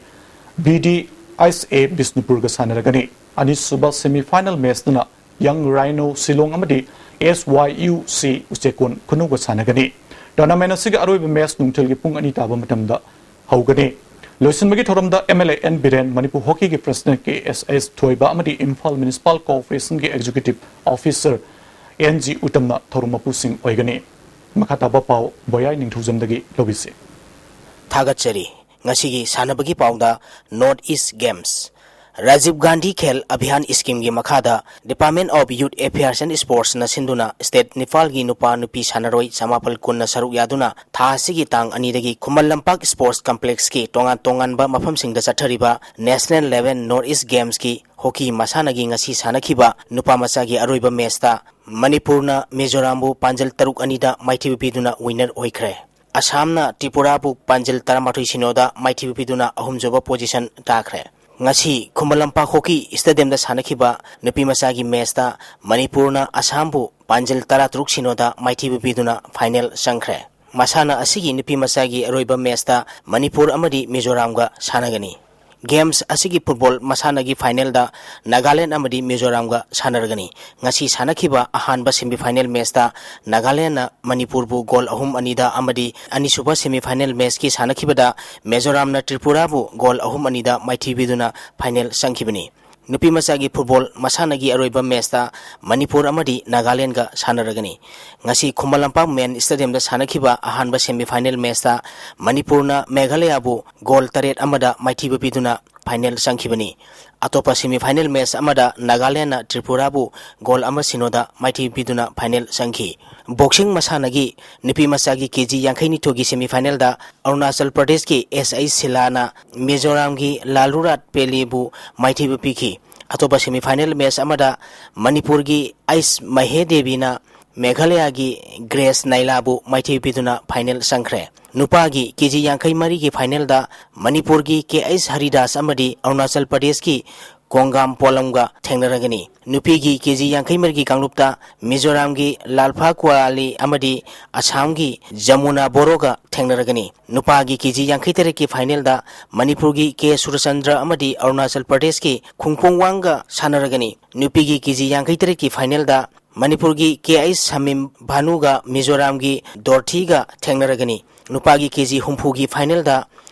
ꯕꯤ ꯗꯤ ꯑꯦꯁ ꯑꯦ ꯕꯤꯁꯅꯨꯄꯨꯔꯒ ꯁꯥꯟꯅꯔꯒꯅꯤ꯫ ꯑꯅꯤꯁꯨꯕ ꯁꯦꯃꯤ ꯐꯥꯏꯅꯦꯜ ꯃꯦꯆꯇꯅ ꯌꯪ ꯔꯥꯏꯅꯣ ꯁꯤꯂꯣꯡ ꯑꯃꯗꯤ ꯑꯦꯁ ꯋꯥꯏ ꯌꯨ ꯁꯤ ꯎꯆꯦꯛꯀꯣꯟ ꯈꯨꯅꯧꯒ ꯁꯥꯟꯅꯒꯅꯤ꯫ ꯇꯣꯔꯅꯥꯃꯦꯟ ꯑꯁꯤꯒꯤ ꯑꯔꯣꯏꯕ ꯃꯦꯆ ꯅꯨꯡꯊꯤꯜꯒꯤ ꯄꯨꯡ ꯑꯅꯤ ꯇꯥꯕ ꯃꯇꯝꯗ ꯍꯧꯒꯅꯤ꯫ ꯂꯣꯏꯁꯤꯟꯕꯒꯤ ꯊꯧꯔꯝꯗ M L A N Biren, Manipur ꯍꯣꯀꯤꯒꯤ president K S S Thoiba ꯑꯃꯗꯤ ꯏꯝꯐꯥꯜ ꯃ꯭ꯌꯨꯅꯤꯁꯤꯄꯥꯜ ꯀꯣꯔꯄꯣꯔꯦꯁꯟꯒꯤ ꯑꯦꯛꯖꯤꯀ꯭ꯌꯨꯇꯤꯚ ꯑꯣꯐꯤꯁꯥꯔ ꯑꯦꯟ ꯖꯤ ꯎꯇꯝꯅ ꯊꯧꯔꯝ ꯃꯄꯨꯁꯤꯡ ꯑꯣꯏꯒꯅꯤ꯫ ꯃꯈꯥ ꯇꯥꯕ ꯄꯥꯎ ꯕꯣꯌꯥꯏ ꯅꯤꯡꯊꯧꯖꯝꯗꯒꯤ ꯂꯧꯕꯤꯁꯤ꯫ ꯊꯥꯒꯠꯆꯔꯤ꯫ ꯉꯁꯤꯒꯤ ꯁꯥꯟꯅꯕꯒꯤ ꯄꯥꯎꯗ North East games. Rajiv Gandhi Khel Abhiyan ꯁ꯭ꯀꯤꯝꯒꯤ ꯃꯈꯥꯗ Department of Youth Affairs and Sportsꯅ ꯁꯤꯟꯗꯨꯅ ꯁ꯭ꯇꯦꯠ ꯅꯤꯄꯥꯜꯒꯤ ꯅꯨꯄꯥ ꯅꯨꯄꯤ ꯁꯥꯟꯅꯔꯣꯏ ꯆꯃꯥꯄꯜ ꯀꯨꯟꯅ ꯁꯔꯨꯛ ꯌꯥꯗꯨꯅ ꯊꯥ ꯑꯁꯤꯒꯤ ꯇꯥꯡ ꯑꯅꯤꯗꯒꯤ ꯈꯨꯃꯟ ꯂꯝꯄꯥꯛ ꯁ꯭ꯄꯣꯔꯠꯁ ꯀꯝꯄ꯭ꯂꯦꯛꯁꯀꯤ ꯇꯣꯉꯥꯟ ꯇꯣꯉꯥꯟꯕ ꯃꯐꯝꯁꯤꯡꯗ ꯆꯠꯊꯔꯤꯕ ꯅꯦꯁꯅꯦꯜ ꯂꯦꯚꯦꯜ ꯅꯣꯔꯠ ꯏꯁ ꯒꯦꯝꯁꯀꯤ ꯍꯣꯀꯤ ꯃꯁꯥꯟꯅꯒꯤ ꯉꯁꯤ ꯁꯥꯟꯅꯈꯤꯕ ꯅꯨꯄꯥ ꯃꯆꯥꯒꯤ ꯑꯔꯣꯏꯕ ꯃꯦꯆꯇ ꯃꯅꯤꯄꯨꯔꯅ ꯃꯤꯖꯣꯔꯥꯝꯕꯨ ꯄꯥꯟꯖꯜ ꯇꯔꯨꯛ ꯑꯅꯤꯗ ꯃꯥꯏꯊꯤꯕ ꯄꯤꯗꯨꯅ ꯋꯤꯟꯅꯔ ꯑꯣꯏꯈ꯭ꯔꯦ꯫ ꯑꯁꯥꯝꯅ ꯇ꯭ꯔꯤꯄꯨꯔꯥꯕꯨ ꯄꯥꯟꯖꯜ ꯇꯔꯥꯃꯥꯊꯣꯏ ꯁꯤꯅꯣꯗ ꯃꯥꯏꯊꯤꯕ ꯄꯤꯗꯨꯅ ꯑꯍꯨꯝꯁꯨꯕ ꯄꯣꯖꯤꯁꯟ ꯇꯥꯈ꯭ꯔꯦ꯫ ꯉꯁꯤ ꯈꯨꯃꯟ ꯂꯝꯄꯥꯛ ꯍꯣꯀꯤ ꯁ꯭ꯇꯦꯗꯤꯌꯝꯗ ꯁꯥꯟꯅꯈꯤꯕ ꯅꯨꯄꯤ ꯃꯆꯥꯒꯤ ꯃꯦꯆꯇ ꯃꯅꯤꯄꯨꯔꯅ ꯑꯁꯥꯝꯕꯨ ꯄꯥꯟꯖꯜ ꯇꯔꯥꯇꯔꯨꯛ ꯁꯤꯅꯣꯗ ꯃꯥꯏꯊꯤꯕ ꯄꯤꯗꯨꯅ ꯐꯥꯏꯅꯦꯜ ꯆꯪꯈ꯭ꯔꯦ꯫ ꯃꯁꯥꯟꯅ ꯑꯁꯤꯒꯤ ꯅꯨꯄꯤ ꯃꯆꯥꯒꯤ ꯑꯔꯣꯏꯕ ꯃꯦꯆꯇ ꯃꯅꯤꯄꯨꯔ ꯑꯃꯗꯤ ꯃꯤꯖꯣꯔꯥꯝꯒ ꯁꯥꯟꯅꯒꯅꯤ꯫ ꯒꯦꯝꯁ ꯑꯁꯤꯒꯤ ꯐꯨꯠꯕꯣꯜ ꯃꯁꯥꯟꯅꯒꯤ ꯐꯥꯏꯅꯦꯜꯗ ꯅꯥꯒꯥꯂꯦꯟ ꯑꯃꯗꯤ ꯃꯤꯖꯣꯔꯥꯝꯒ ꯁꯥꯟꯅꯔꯒꯅꯤ꯫ ꯉꯁꯤ ꯁꯥꯟꯅꯈꯤꯕ ꯑꯍꯥꯟꯕ ꯁꯦꯃꯤꯐꯥꯏꯅꯦꯜ ꯃꯦꯆꯇ ꯅꯥꯒꯥꯂꯦꯟꯅ ꯃꯅꯤꯄꯨꯔꯕꯨ ꯒꯣꯜ ꯑꯍꯨꯝ ꯑꯅꯤꯗ ꯑꯃꯗꯤ ꯑꯅꯤꯁꯨꯕ ꯁꯦꯃꯤꯐꯥꯏꯅꯦꯜ ꯃꯦꯆꯀꯤ ꯁꯥꯟꯅꯈꯤꯕꯗ ꯃꯤꯖꯣꯔꯥꯝꯅ ꯇ꯭ꯔꯤꯄꯨꯔꯥꯕꯨ ꯒꯣꯜ ꯑꯍꯨꯝ ꯑꯅꯤꯗ ꯃꯥꯏꯊꯤꯕꯤꯗꯨꯅ ꯐꯥꯏꯅꯦꯜ ꯆꯪꯈꯤꯕꯅꯤ꯫ ꯅꯨꯄꯤ ꯃꯆꯥꯒꯤ ꯐꯨꯠꯕꯣꯜ ꯃꯁꯥꯟꯅꯒꯤ ꯑꯔꯣꯏꯕ ꯃꯦꯆꯇ ꯃꯅꯤꯄꯨꯔ ꯑꯃꯗꯤ ꯅꯥꯒꯥꯂꯦꯟꯒ ꯁꯥꯟꯅꯔꯒꯅꯤ꯫ ꯉꯁꯤ ꯈꯨꯃꯟ ꯂꯝꯄꯥꯛ ꯃꯦꯟ ꯁ꯭ꯇꯦꯗꯤꯌꯝꯗ ꯁꯥꯟꯅꯈꯤꯕ ꯑꯍꯥꯟꯕ ꯁꯦꯃꯤꯐꯥꯏꯅꯦꯜ ꯃꯦꯆꯇ ꯃꯅꯤꯄꯨꯔꯅ ꯃꯦꯘꯥꯂꯌꯥꯕꯨ ꯒꯣꯜ ꯇꯔꯦꯠ ꯑꯃꯗ ꯃꯥꯏꯊꯤꯕ ꯄꯤꯗꯨꯅ ꯐꯥꯏꯅꯦꯜ ꯆꯪꯈꯤꯕꯅꯤ꯫ ꯑꯇꯣꯞꯄ ꯁꯦꯃꯤꯐꯥꯏꯅꯦꯜ ꯃꯦꯆ ꯑꯃꯗ ꯅꯥꯒꯥꯂꯦꯟꯅ ꯇ꯭ꯔꯤꯄꯨꯔꯥꯕꯨ ꯒꯣꯜ ꯑꯃ ꯁꯤꯅꯣꯗ ꯃꯥꯏꯊꯤꯕ ꯄꯤꯗꯨꯅ ꯐꯥꯏꯅꯦꯜ ꯆꯪꯈꯤ꯫ ꯕꯣꯛꯁꯤꯡ ꯃꯁꯥꯟꯅꯒꯤ ꯅꯨꯄꯤ ꯃꯆꯥꯒꯤ ꯀꯦ ꯖꯤ ꯌꯥꯡꯈꯩ ꯅꯤꯊꯣꯏꯒꯤ ꯁꯦꯃꯤꯐꯥꯏꯅꯦꯜꯗ ꯑꯔꯨꯅꯥꯆꯜ ꯄ꯭ꯔꯗꯦꯁꯀꯤ ꯑꯦꯁ ꯑꯩꯆ ꯁꯤꯂꯥꯅ ꯃꯤꯖꯣꯔꯥꯝꯒꯤ ꯂꯥꯂꯨꯔꯥꯠ ꯄꯦꯂꯤꯕꯨ ꯃꯥꯏꯊꯤꯕ ꯄꯤꯈꯤ꯫ ꯑꯇꯣꯞꯄ ꯁꯦꯃꯤꯐꯥꯏꯅꯦꯜ ꯃꯦꯆ ꯑꯃꯗ ꯃꯅꯤꯄꯨꯔꯒꯤ ꯑꯩꯆ ꯃꯍꯦꯗꯦꯕꯤꯅ ꯃꯦꯘꯥꯂꯌꯥꯒꯤ ꯒ꯭ꯔꯦꯁ ꯅꯥꯏꯂꯥꯕꯨ ꯃꯥꯏꯊꯤꯕ ꯄꯤꯗꯨꯅ ꯐꯥꯏꯅꯦꯜ ꯆꯪꯈ꯭ꯔꯦ꯫ ꯅꯨꯄꯥꯒꯤ ꯀꯦ ꯖꯤ ꯌꯥꯡꯈꯩ ꯃꯔꯤꯒꯤ ꯐꯥꯏꯅꯦꯜꯗ ꯃꯅꯤꯄꯨꯔꯒꯤ ꯀꯦ ꯑꯩꯁ ꯍꯔꯤꯗꯥꯁ ꯑꯃꯗꯤ ꯑꯔꯨꯅꯥꯆꯜ ꯄ꯭ꯔꯗꯦꯁꯀꯤ ꯀꯣꯡꯒꯥꯝ ꯄꯣꯂꯝꯒ ꯊꯦꯡꯅꯔꯒꯅꯤ꯫ ꯅꯨꯄꯤꯒꯤ ꯀꯦ ꯖꯤ ꯌꯥꯡꯈꯩ ꯃꯔꯤꯒꯤ ꯀꯥꯡꯂꯨꯞꯇ ꯃꯤꯖꯣꯔꯥꯝꯒꯤ ꯂꯥꯜꯐꯥ ꯀ꯭ꯋꯥꯂꯤ ꯑꯃꯗꯤ ꯑꯁꯥꯝꯒꯤ ꯖꯃꯨꯅꯥ ꯕꯣꯔꯣꯒ ꯊꯦꯡꯅꯔꯒꯅꯤ꯫ ꯅꯨꯄꯥꯒꯤ ꯀꯦ ꯖꯤ ꯌꯥꯡꯈꯩ ꯇꯔꯦꯠꯀꯤ ꯐꯥꯏꯅꯦꯜꯗ ꯃꯅꯤꯄꯨꯔꯒꯤ ꯀꯦ ꯁꯨꯔꯆꯟꯗ꯭ꯔ ꯑꯃꯗꯤ ꯑꯔꯨꯅꯥꯆꯜ ꯄ꯭ꯔꯗꯦꯁꯀꯤ ꯈꯨꯡꯄꯣꯡ ꯋꯥꯡꯒ ꯁꯥꯟꯅꯔꯒꯅꯤ꯫ ꯅꯨꯄꯤꯒꯤ ꯀꯦ ꯖꯤ ꯌꯥꯡꯈꯩ ꯇꯔꯦꯠꯀꯤ ꯐꯥꯏꯅꯦꯜꯗ ꯃꯅꯤꯄꯨꯔꯒꯤ ꯀꯦ ꯑꯩꯁ ꯁꯃꯤꯝ ꯚꯥꯅꯨꯒ ꯃꯤꯖꯣꯔꯥꯝꯒꯤ ꯗꯣꯔꯊꯤꯒ ꯊꯦꯡꯅꯔꯒꯅꯤ꯫ ꯅꯨꯄꯥꯒꯤ ꯀꯦ ꯖꯤ ꯍꯨꯝꯐꯨꯒꯤ ꯐꯥꯏꯅꯦꯜꯗ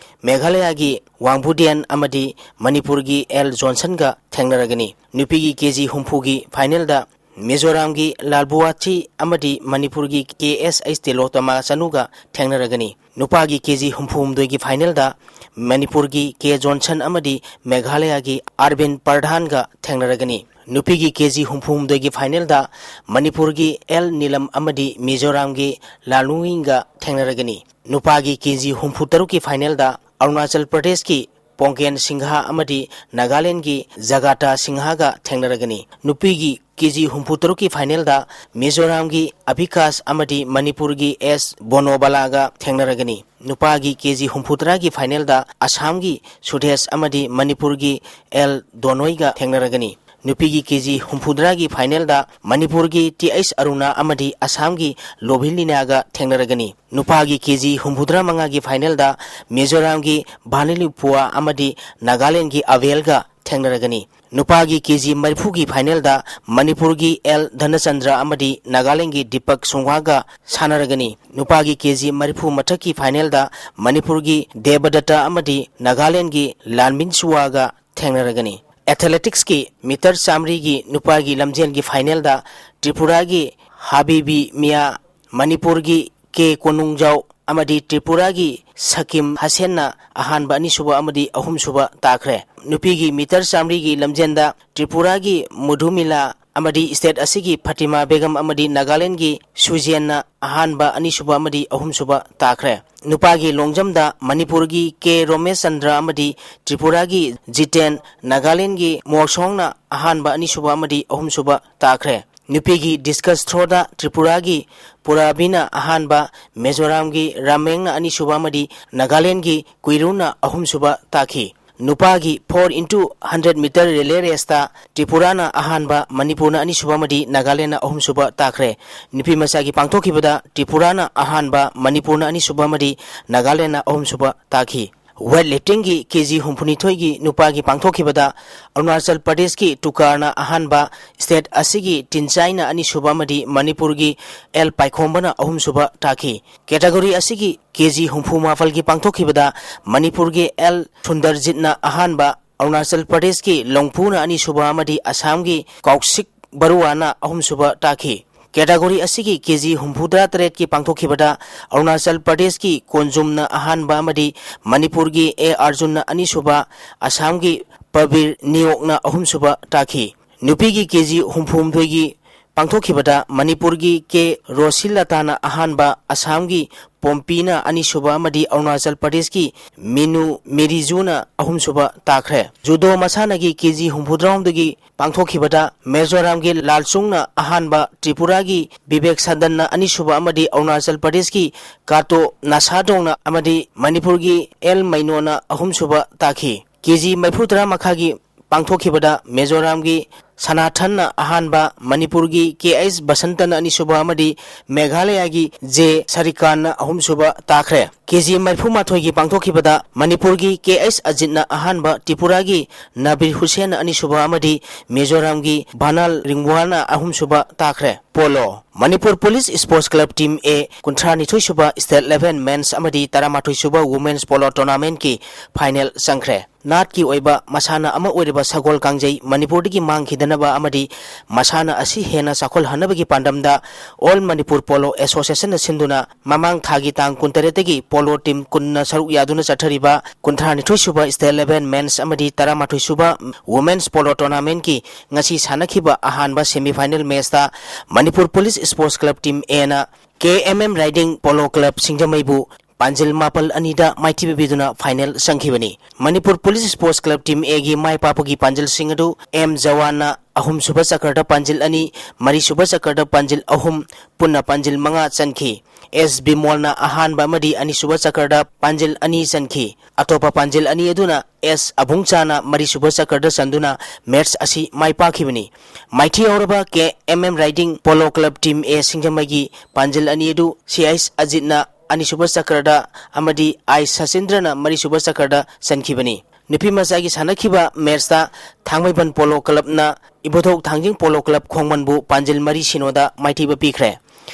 ꯃꯦꯘꯥꯂꯌꯥꯒꯤ ꯋꯥꯡꯕꯨꯗꯤꯌꯟ ꯑꯃꯗꯤ ꯃꯅꯤꯄꯨꯔꯒꯤ ꯑꯦꯜ ꯖꯣꯟꯁꯟꯒ ꯊꯦꯡꯅꯔꯒꯅꯤ꯫ ꯅꯨꯄꯤꯒꯤ ꯀꯦ ꯖꯤ ꯍꯨꯝꯐꯨꯒꯤ ꯐꯥꯏꯅꯦꯜꯗ ꯃꯤꯖꯣꯔꯥꯝꯒꯤ ꯂꯥꯜꯕꯨꯋꯥꯊꯤ ꯑꯃꯗꯤ ꯃꯅꯤꯄꯨꯔꯒꯤ ꯀꯦ ꯑꯦꯁ ꯑꯩꯆ ꯇꯤꯂꯣꯇꯃꯥ ꯆꯅꯨꯒ ꯊꯦꯡꯅꯔꯒꯅꯤ꯫ ꯅꯨꯄꯥꯒꯤ ꯀꯦ ꯖꯤ ꯍꯨꯝꯐꯨꯍꯨꯝꯗꯣꯏꯒꯤ ꯐꯥꯏꯅꯦꯜꯗ ꯃꯅꯤꯄꯨꯔꯒꯤ ꯀꯦ ꯖꯣꯟꯁꯟ ꯑꯃꯗꯤ ꯃꯦꯘꯥꯂꯌꯥꯒꯤ ꯑꯥꯔꯕꯤꯟ ꯄ꯭ꯔꯙꯥꯟꯒ ꯊꯦꯡꯅꯔꯒꯅꯤ꯫ ꯅꯨꯄꯤꯒꯤ ꯀꯦ ꯖꯤ ꯍꯨꯝꯐꯨꯍꯨꯝꯗꯣꯏꯒꯤ ꯐꯥꯏꯅꯦꯜꯗ ꯃꯅꯤꯄꯨꯔꯒꯤ ꯑꯦꯜ ꯅꯤꯂꯝ ꯑꯃꯗꯤ ꯃꯤꯖꯣꯔꯥꯝꯒꯤ ꯂꯥꯂꯨꯋꯤꯡꯒ ꯊꯦꯡꯅꯔꯒꯅꯤ꯫ ꯅꯨꯄꯥꯒꯤ ꯀꯦ ꯖꯤ ꯍꯨꯝꯐꯨ ꯇꯔꯨꯛꯀꯤ ꯐꯥꯏꯅꯦꯜꯗ ꯑꯔꯨꯅꯥꯆꯜ ꯄ꯭ꯔꯗꯦꯁꯀꯤ ꯄꯣꯡꯒꯦꯟ ꯁꯤꯡꯍꯥ ꯑꯃꯗꯤ ꯅꯥꯒꯥꯂꯦꯟꯒꯤ ꯖꯒꯥꯇꯥ ꯁꯤꯡꯍꯥꯒ ꯊꯦꯡꯅꯔꯒꯅꯤ꯫ ꯅꯨꯄꯤꯒꯤ ꯀꯦ ꯖꯤ ꯍꯨꯝꯐꯨ ꯇꯔꯨꯛꯀꯤ ꯐꯥꯏꯅꯦꯜꯗ ꯃꯤꯖꯣꯔꯥꯝꯒꯤ ꯑꯕꯤꯀꯥꯁ ꯑꯃꯗꯤ ꯃꯅꯤꯄꯨꯔꯒꯤ ꯑꯦꯁ ꯕꯣꯅꯣꯕꯂꯥꯒ ꯊꯦꯡꯅꯔꯒꯅꯤ꯫ ꯅꯨꯄꯥꯒꯤ ꯀꯦ ꯖꯤ ꯍꯨꯝꯐꯨ ꯇꯔꯥꯒꯤ ꯐꯥꯏꯅꯦꯜꯗ ꯑꯁꯥꯝꯒꯤ ꯁꯨꯗꯦꯁ ꯑꯃꯗꯤ ꯃꯅꯤꯄꯨꯔꯒꯤ ꯑꯦꯜ ꯗꯣꯅꯣꯏꯒ ꯊꯦꯡꯅꯔꯒꯅꯤ꯫ ꯅꯨꯄꯤꯒꯤ ꯀꯦ ꯖꯤ ꯍꯨꯝꯐꯨ ꯇꯔꯥꯒꯤ ꯐꯥꯏꯅꯦꯜꯗ ꯃꯅꯤꯄꯨꯔꯒꯤ ꯇꯤ ꯑꯩꯆ ꯑꯔꯨꯅꯥ ꯑꯃꯗꯤ ꯑꯁꯥꯝꯒꯤ ꯂꯣꯚꯤꯂꯤꯅꯥꯒ ꯊꯦꯡꯅꯔꯒꯅꯤ꯫ ꯅꯨꯄꯥꯒꯤ ꯀꯦ ꯖꯤ ꯍꯨꯝꯐꯨ ꯇꯔꯥ ꯃꯉꯥꯒꯤ ꯐꯥꯏꯅꯦꯜꯗ ꯃꯤꯖꯣꯔꯥꯝꯒꯤ ꯚꯥꯅꯤꯂꯤꯄꯨꯋꯥ ꯑꯃꯗꯤ ꯅꯥꯒꯥꯂꯦꯟꯒꯤ ꯑꯕꯦꯜꯒ ꯊꯦꯡꯅꯔꯒꯅꯤ꯫ ꯅꯨꯄꯥꯒꯤ ꯀꯦ ꯖꯤ ꯃꯔꯤꯐꯨꯒꯤ ꯐꯥꯏꯅꯦꯜꯗ ꯃꯅꯤꯄꯨꯔꯒꯤ ꯑꯦꯜ ꯙꯅꯆꯟꯗ꯭ꯔ ꯑꯃꯗꯤ ꯅꯥꯒꯥꯂꯦꯟꯒꯤ ꯗꯤꯄꯛ ꯁꯨꯡꯍꯥꯒ ꯁꯥꯟꯅꯔꯒꯅꯤ꯫ ꯅꯨꯄꯥꯒꯤ ꯀꯦ ꯖꯤ ꯃꯔꯤꯐꯨ ꯃꯊꯛꯀꯤ ꯐꯥꯏꯅꯦꯜꯗ ꯃꯅꯤꯄꯨꯔꯒꯤ ꯗꯦꯕꯗꯠꯇ ꯑꯃꯗꯤ ꯅꯥꯒꯥꯂꯦꯟꯒꯤ ꯂꯥꯟꯃꯤꯟꯁꯨꯋꯥꯒ ꯊꯦꯡꯅꯔꯒꯅꯤ꯫ ꯑꯦꯊꯂꯦꯇꯤꯛꯁꯀꯤ ꯃꯤꯇꯔ ꯆꯥꯃꯔꯤꯒꯤ ꯅꯨꯄꯥꯒꯤ ꯂꯝꯖꯦꯜꯒꯤ ꯐꯥꯏꯅꯦꯜꯗ ꯇ꯭ꯔꯤꯄꯨꯔꯥꯒꯤ ꯍꯥꯕꯤꯕꯤ ꯃꯤꯌꯥ, ꯃꯅꯤꯄꯨꯔꯒꯤ ꯀꯦ ꯀꯣꯅꯨꯡꯖꯥꯎ ꯑꯃꯗꯤ ꯇ꯭ꯔꯤꯄꯨꯔꯥꯒꯤ ꯁꯀꯤꯝ ꯍꯁꯦꯟꯅ ꯑꯍꯥꯟꯕ, ꯑꯅꯤꯁꯨꯕ ꯑꯃꯗꯤ ꯑꯍꯨꯝꯁꯨꯕ ꯇꯥꯈ꯭ꯔꯦ꯫ ꯅꯨꯄꯤꯒꯤ ꯃꯤꯇꯔ ꯆꯥꯃꯔꯤꯒꯤ ꯂꯝꯖꯦꯜꯗ ꯇ꯭ꯔꯤꯄꯨꯔꯥꯒꯤ ꯃꯨꯙꯨꯃꯤꯂꯥ ꯑꯃꯗꯤ ꯁ꯭ꯇꯦꯠ ꯑꯁꯤꯒꯤ ꯐꯇꯤꯃꯥ ꯕꯦꯒꯝ ꯑꯃꯗꯤ ꯅꯥꯒꯥꯂꯦꯟꯒꯤ ꯁꯨꯖꯦꯟꯅ ꯑꯍꯥꯟꯕ, ꯑꯅꯤꯁꯨꯕ ꯑꯃꯗꯤ ꯑꯍꯨꯝꯁꯨꯕ ꯇꯥꯈ꯭ꯔꯦ꯫ ꯅꯨꯄꯥꯒꯤ ꯂꯣꯡ ꯖꯝꯗ ꯃꯅꯤꯄꯨꯔꯒꯤ ꯀꯦ ꯔꯣꯃꯦꯁ ꯆꯟꯗ꯭ꯔ ꯑꯃꯗꯤ ꯇ꯭ꯔꯤꯄꯨꯔꯥꯒꯤ ꯖꯤꯇꯦꯟ, ꯅꯥꯒꯥꯂꯦꯟꯒꯤ ꯃꯣꯛꯁꯣꯡꯅ ꯑꯍꯥꯟꯕ, ꯑꯅꯤꯁꯨꯕ ꯑꯃꯗꯤ ꯑꯍꯨꯝꯁꯨꯕ ꯇꯥꯈ꯭ꯔꯦ꯫ ꯅꯨꯄꯤꯒꯤ discus throwꯗ ꯇ꯭ꯔꯤꯄꯨꯔꯥꯒꯤ ꯄꯨꯔꯥꯕꯤꯅ ꯑꯍꯥꯟꯕ, ꯃꯤꯖꯣꯔꯥꯝꯒꯤ ꯔꯥꯃꯦꯡꯅ ꯑꯅꯤꯁꯨꯕ ꯑꯃꯗꯤ ꯅꯥꯒꯥꯂꯦꯟꯗꯒꯤ ꯀꯨꯏꯔꯨꯅ ꯑꯍꯨꯝꯁꯨꯕ ꯇꯥꯈꯤ꯫ ꯅꯨꯄꯥꯒꯤ four into hundred meter relay raceꯇ ꯇ꯭ꯔꯤꯄꯨꯔꯥꯅ ꯑꯍꯥꯟꯕ, ꯃꯅꯤꯄꯨꯔꯅ ꯑꯅꯤꯁꯨꯕ ꯑꯃꯗꯤ ꯅꯥꯒꯥꯂꯦꯟꯗꯅ ꯑꯍꯨꯝꯁꯨꯕ ꯇꯥꯈ꯭ꯔꯦ꯫ ꯅꯨꯄꯤ ꯃꯆꯥꯒꯤ ꯄꯥꯡꯊꯣꯛꯈꯤꯕꯗ ꯇ꯭ꯔꯤꯄꯨꯔꯥꯅ ꯑꯍꯥꯟꯕ, ꯃꯅꯤꯄꯨꯔꯅ ꯑꯅꯤꯁꯨꯕ ꯑꯃꯗꯤ ꯅꯥꯒꯥꯂꯦꯟꯗꯅ ꯑꯍꯨꯝꯁꯨꯕ ꯇꯥꯈꯤ꯫ Weightliftingꯒꯤ ꯀꯦ ꯖꯤ ꯍꯨꯝꯐꯨꯅꯤꯊꯣꯏꯒꯤ ꯅꯨꯄꯥꯒꯤ ꯄꯥꯡꯊꯣꯛꯈꯤꯕꯗ ꯑꯔꯨꯅꯥꯆꯜ ꯄ꯭ꯔꯗꯦꯁꯀꯤ ꯇꯨꯀꯥꯔꯅ ꯑꯍꯥꯟꯕ, state ꯑꯁꯤꯒꯤ ꯇꯤꯟꯆꯥꯏꯅ ꯑꯅꯤꯁꯨꯕ ꯑꯃꯗꯤ ꯃꯅꯤꯄꯨꯔꯒꯤ ꯑꯦꯜ ꯄꯥꯏꯈꯣꯝꯕꯅ ꯑꯍꯨꯝꯁꯨꯕ ꯇꯥꯈꯤ꯫ Category ꯑꯁꯤꯒꯤ ꯀꯦ ꯖꯤ ꯍꯨꯝꯐꯨ ꯃꯥꯄꯜꯒꯤ ꯄꯥꯡꯊꯣꯛꯈꯤꯕꯗ ꯃꯅꯤꯄꯨꯔꯒꯤ ꯑꯦꯜ ꯁꯨꯟꯗꯔꯖꯤꯠꯅ ꯑꯍꯥꯟꯕ, ꯑꯔꯨꯅꯥꯆꯜ ꯄ꯭ꯔꯗꯦꯁꯀꯤ ꯂꯣꯡꯄꯨꯅ ꯑꯅꯤꯁꯨꯕ ꯑꯃꯗꯤ ꯑꯁꯥꯝꯒꯤ ꯀꯧꯁꯤꯛ ꯕꯔꯨꯋꯥꯅ ꯑꯍꯨꯝꯁꯨꯕ ꯇꯥꯈꯤ꯫ Category ꯑꯁꯤꯒꯤ ꯀꯦ ꯖꯤ ꯍꯨꯝꯐꯨꯇꯔꯥ ꯇꯔꯦꯠꯀꯤ ꯄꯥꯡꯊꯣꯛꯈꯤꯕꯗ ꯑꯔꯨꯅꯥꯆꯜ ꯄ꯭ꯔꯗꯦꯁꯀꯤ ꯀꯣꯟꯖꯨꯝꯅ ꯑꯍꯥꯟꯕ ꯑꯃꯗꯤ ꯃꯅꯤꯄꯨꯔꯒꯤ ꯑꯦ ꯑꯥꯔꯖꯨꯟꯅ ꯑꯅꯤꯁꯨꯕ, ꯑꯁꯥꯝꯒꯤ ꯄꯕꯤꯔ ꯅꯤꯌꯣꯛꯅ ꯑꯍꯨꯝꯁꯨꯕ ꯇꯥꯈꯤ꯫ ꯅꯨꯄꯤꯒꯤ ꯀꯦ ꯖꯤ ꯍꯨꯝꯐꯨꯍꯨꯝꯗꯣꯏꯒꯤ ꯄꯥꯡꯊꯣꯛꯈꯤꯕꯗ ꯃꯅꯤꯄꯨꯔꯒꯤ ꯀꯦ ꯔꯣꯁꯤꯂꯇꯥꯅ ꯑꯍꯥꯟꯕ, ꯑꯁꯥꯝꯒꯤ ꯄꯣꯝꯄꯤꯅ ꯑꯅꯤꯁꯨꯕ ꯑꯃꯗꯤ ꯑꯔꯨꯅꯥꯆꯜ ꯄ꯭ꯔꯗꯦꯁꯀꯤ ꯃꯤꯅꯨ ꯃꯤꯔꯤꯖꯨꯅ ꯑꯍꯨꯝꯁꯨꯕ ꯇꯥꯈ꯭ꯔꯦ꯫ ꯖꯨꯗꯣ ꯃꯁꯥꯟꯅꯒꯤ ꯀꯦ ꯖꯤ ꯍꯨꯝꯐꯨꯇꯔꯥꯍꯨꯝꯗꯣꯏꯒꯤ ꯄꯥꯡꯊꯣꯛꯈꯤꯕꯗ ꯃꯤꯖꯣꯔꯥꯝꯒꯤ ꯂꯥꯜꯆꯨꯡꯅ ꯑꯍꯥꯟꯕ, ꯇ꯭ꯔꯤꯄꯨꯔꯥꯒꯤ ꯕꯤꯕꯦꯛ ꯁꯗꯟꯅ ꯑꯅꯤꯁꯨꯕ ꯑꯃꯗꯤ ꯑꯔꯨꯅꯥꯆꯜ ꯄ꯭ꯔꯗꯦꯁꯀꯤ ꯀꯥꯇꯣ ꯅꯁꯥꯗꯣꯡꯅ ꯑꯃꯗꯤ ꯃꯅꯤꯄꯨꯔꯒꯤ ꯑꯦꯜ ꯃꯩꯅꯣꯅ ꯑꯍꯨꯝꯁꯨꯕ ꯇꯥꯈꯤ꯫ ꯀꯦ ꯖꯤ ꯃꯔꯤꯐꯨꯇꯔꯥ ꯃꯈꯥꯒꯤ ꯄꯥꯡꯊꯣꯛꯈꯤꯕꯗ ꯃꯤꯖꯣꯔꯥꯝꯒꯤ ꯁꯅꯥꯊꯟꯅ ꯑꯍꯥꯟꯕ, ꯃꯅꯤꯄꯨꯔꯒꯤ ꯀꯦ ꯑꯩꯆ ꯕꯁꯟꯇꯅ ꯑꯅꯤꯁꯨꯕ ꯑꯃꯗꯤ ꯃꯦꯘꯥꯂꯌꯥꯒꯤ ꯖꯦ ꯁꯔꯤꯀꯥꯟꯅ ꯑꯍꯨꯝꯁꯨꯕ ꯇꯥꯈ꯭ꯔꯦ꯫ ꯀꯦ ꯖꯤ ꯃꯔꯤꯐꯨꯃꯥꯊꯣꯏꯒꯤ ꯄꯥꯡꯊꯣꯛꯈꯤꯕꯗ ꯃꯅꯤꯄꯨꯔꯒꯤ ꯀꯦ ꯑꯩꯆ ꯑꯖꯤꯠꯅ ꯑꯍꯥꯟꯕ, ꯇ꯭ꯔꯤꯄꯨꯔꯥꯒꯤ ꯅꯕꯤꯔ ꯍꯨꯁꯦꯟꯅ ꯑꯅꯤꯁꯨꯕ ꯑꯃꯗꯤ ꯃꯤꯖꯣꯔꯥꯝꯒꯤ ꯚꯥꯅꯥꯜ ꯔꯤꯡꯋꯥꯜꯅ ꯑꯍꯨꯝꯁꯨꯕ ꯇꯥꯈ꯭ꯔꯦ꯫ Polo. Manipur police sports club team A ꯀꯨꯟꯊ꯭ꯔꯥꯅꯤꯊꯣꯏꯁꯨꯕ State eleven Men's ꯑꯃꯗꯤ ꯇꯔꯥꯃꯥꯊꯣꯏꯁꯨꯕ Women's Polo Tournamentꯀꯤ final ꯆꯪꯈ꯭ꯔꯦ꯫ ꯅꯥꯠꯀꯤ ꯑꯣꯏꯕ ꯃꯁꯥꯟꯅ ꯑꯃ ꯑꯣꯏꯔꯤꯕ ꯁꯒꯣꯜ ꯀꯥꯡꯖꯩ ꯃꯅꯤꯄꯨꯔꯗꯒꯤ ꯃꯥꯡꯈꯤꯗꯅꯕ ꯑꯃꯗꯤ ꯃꯁꯥꯟꯅ ꯑꯁꯤ ꯍꯦꯟꯅ ꯆꯥꯎꯈꯠꯍꯟꯅꯕꯒꯤ ꯄꯥꯟꯗꯝꯗ All Manipur Polo Associationꯅ ꯁꯤꯟꯗꯨꯅ ꯃꯃꯥꯡ ꯊꯥꯒꯤ ꯇꯥꯡ ꯀꯨꯟꯇꯔꯦꯠꯇꯒꯤ ꯄꯣꯂꯣ ꯇꯤꯝ ꯀꯨꯟꯅ ꯁꯔꯨꯛ ꯌꯥꯗꯨꯅ ꯆꯠꯊꯔꯤꯕ ꯀꯨꯟꯊ꯭ꯔꯥꯅꯤꯊꯣꯏꯁꯨꯕ State eleven Men's ꯑꯃꯗꯤ ꯇꯔꯥꯃꯥꯊꯣꯏꯁꯨꯕ Women's Polo Tournamentꯀꯤ ꯉꯁꯤ ꯁꯥꯟꯅꯈꯤꯕ ꯑꯍꯥꯟꯕ semifinal matchꯇ Manipur police sports club team ꯑꯦꯅ K M M riding polo club ꯁꯤꯡꯖꯃꯩꯕꯨ ꯄꯥꯟꯖꯤꯜ ꯃꯥꯄꯜ ꯑꯅꯤꯗ ꯃꯥꯏꯊꯤꯕ ꯄꯤꯗꯨꯅ ꯐꯥꯏꯅꯦꯜ ꯆꯪꯈꯤꯕꯅꯤ꯫ Manipur police sports club team ꯑꯦꯒꯤ ꯃꯥꯏ ꯄꯥꯛꯄꯒꯤ ꯄꯥꯟꯖꯤꯜꯁꯤꯡ ꯑꯗꯨ ꯑꯦꯝ ꯖꯋꯥꯟꯅ ꯑꯍꯨꯝꯁꯨꯕ ꯆꯀ꯭ꯔꯗ ꯄꯥꯟꯖꯤꯜ ꯑꯅꯤ, ꯃꯔꯤꯁꯨꯕ ꯆꯀ꯭ꯔꯗ ꯄꯥꯟꯖꯤꯜ ꯑꯍꯨꯝ, ꯄꯨꯟꯅ ꯄꯥꯟꯖꯤꯜ ꯃꯉꯥ ꯆꯟꯈꯤ꯫ ꯑꯦꯁ ꯕꯤꯃꯣꯜꯅ ꯑꯍꯥꯟꯕ ꯑꯃꯗꯤ ꯑꯅꯤꯁꯨꯕ ꯆꯀ꯭ꯔꯗ ꯄꯥꯟꯖꯤꯜ ꯑꯅꯤ ꯆꯟꯈꯤ꯫ ꯑꯇꯣꯞꯄ ꯄꯥꯟꯖꯤꯜ ꯑꯅꯤ ꯑꯗꯨꯅ ꯑꯦꯁ ꯑꯕꯨꯡꯆꯥꯅ ꯃꯔꯤꯁꯨꯕ ꯆꯀ꯭ꯔꯗ ꯆꯟꯗꯨꯅ ꯃꯦꯠꯆ ꯑꯁꯤ ꯃꯥꯏ ꯄꯥꯛꯈꯤꯕꯅꯤ꯫ ꯃꯥꯏꯊꯤ ꯍꯧꯔꯕ K M M riding polo club team A ꯁꯤꯡꯖꯃꯩꯒꯤ ꯄꯥꯟꯖꯤꯜ ꯑꯅꯤ ꯑꯗꯨ ꯁꯤ ꯑꯩꯆ ꯑꯖꯤꯠꯅ ꯑꯅꯤꯁꯨꯕ ꯆꯀ꯭ꯔꯗ ꯑꯃꯗꯤ ꯑꯥꯏ ꯁꯆꯤꯟꯗ꯭ꯔꯅ ꯃꯔꯤꯁꯨꯕ ꯆꯀ꯭ꯔꯗ ꯆꯟꯈꯤꯕꯅꯤ꯫ ꯅꯨꯄꯤ ꯃꯆꯥꯒꯤ ꯁꯥꯟꯅꯈꯤꯕ ꯃꯦꯠꯆꯇ ꯊꯥꯡꯃꯩꯕꯟ ꯄꯣꯂꯣ ꯀ꯭ꯂꯕꯅ ꯏꯕꯣꯙꯧ ꯊꯥꯡꯖꯤꯡ ꯄꯣꯂꯣ ꯀ꯭ꯂꯕ ꯈꯣꯡꯃꯟꯕꯨ ꯄꯥꯟꯖꯤꯜ ꯃꯔꯤ ꯁꯤꯅꯣꯗ ꯃꯥꯏꯊꯤꯕ ꯄꯤꯈ꯭ꯔꯦ꯫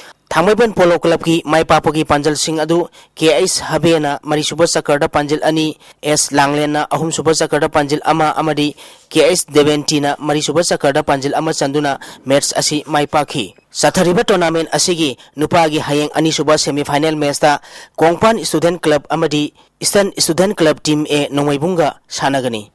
ꯊꯥꯡꯃꯩꯕꯟ ꯄꯣꯂꯣ ꯀ꯭ꯂꯕꯀꯤ ꯃꯥꯏ ꯄꯥꯛꯄꯒꯤ ꯄꯥꯟꯖꯜꯁꯤꯡ ꯑꯗꯨ ꯀꯦ ꯑꯩꯆ ꯍꯕꯦꯅ ꯃꯔꯤꯁꯨꯕ ꯆꯀ꯭ꯔꯗ ꯄꯥꯟꯖꯤꯜ ꯑꯅꯤ, ꯑꯦꯁ ꯂꯥꯡꯂꯦꯟꯅ ꯑꯍꯨꯝꯁꯨꯕ ꯆꯀ꯭ꯔꯗ ꯄꯥꯟꯖꯤꯜ ꯑꯃ ꯑꯃꯗꯤ ꯀꯦ ꯑꯩꯆ ꯗꯦꯕꯦꯟꯇꯤꯅ ꯃꯔꯤꯁꯨꯕ ꯆꯀ꯭ꯔꯗ ꯄꯥꯟꯖꯤꯜ ꯑꯃ ꯆꯟꯗꯨꯅ ꯃꯦꯠꯆ ꯑꯁꯤ ꯃꯥꯏ ꯄꯥꯛꯈꯤ꯫ ꯆꯠꯊꯔꯤꯕ ꯇꯣꯔꯅꯥꯃꯦꯟ ꯑꯁꯤꯒꯤ ꯅꯨꯄꯥꯒꯤ ꯍꯌꯦꯡ ꯑꯅꯤꯁꯨꯕ ꯁꯦꯃꯤꯐꯥꯏꯅꯦꯜ ꯃꯦꯠꯆꯇ ꯀꯣꯡꯄꯥꯟ ꯁ꯭ꯇꯨꯗꯦꯟꯠ ꯀ꯭ꯂꯕ ꯑꯃꯗꯤ eastern student club team A ꯅꯣꯡꯃꯩꯕꯨꯡꯒ ꯁꯥꯟꯅꯒꯅꯤ꯫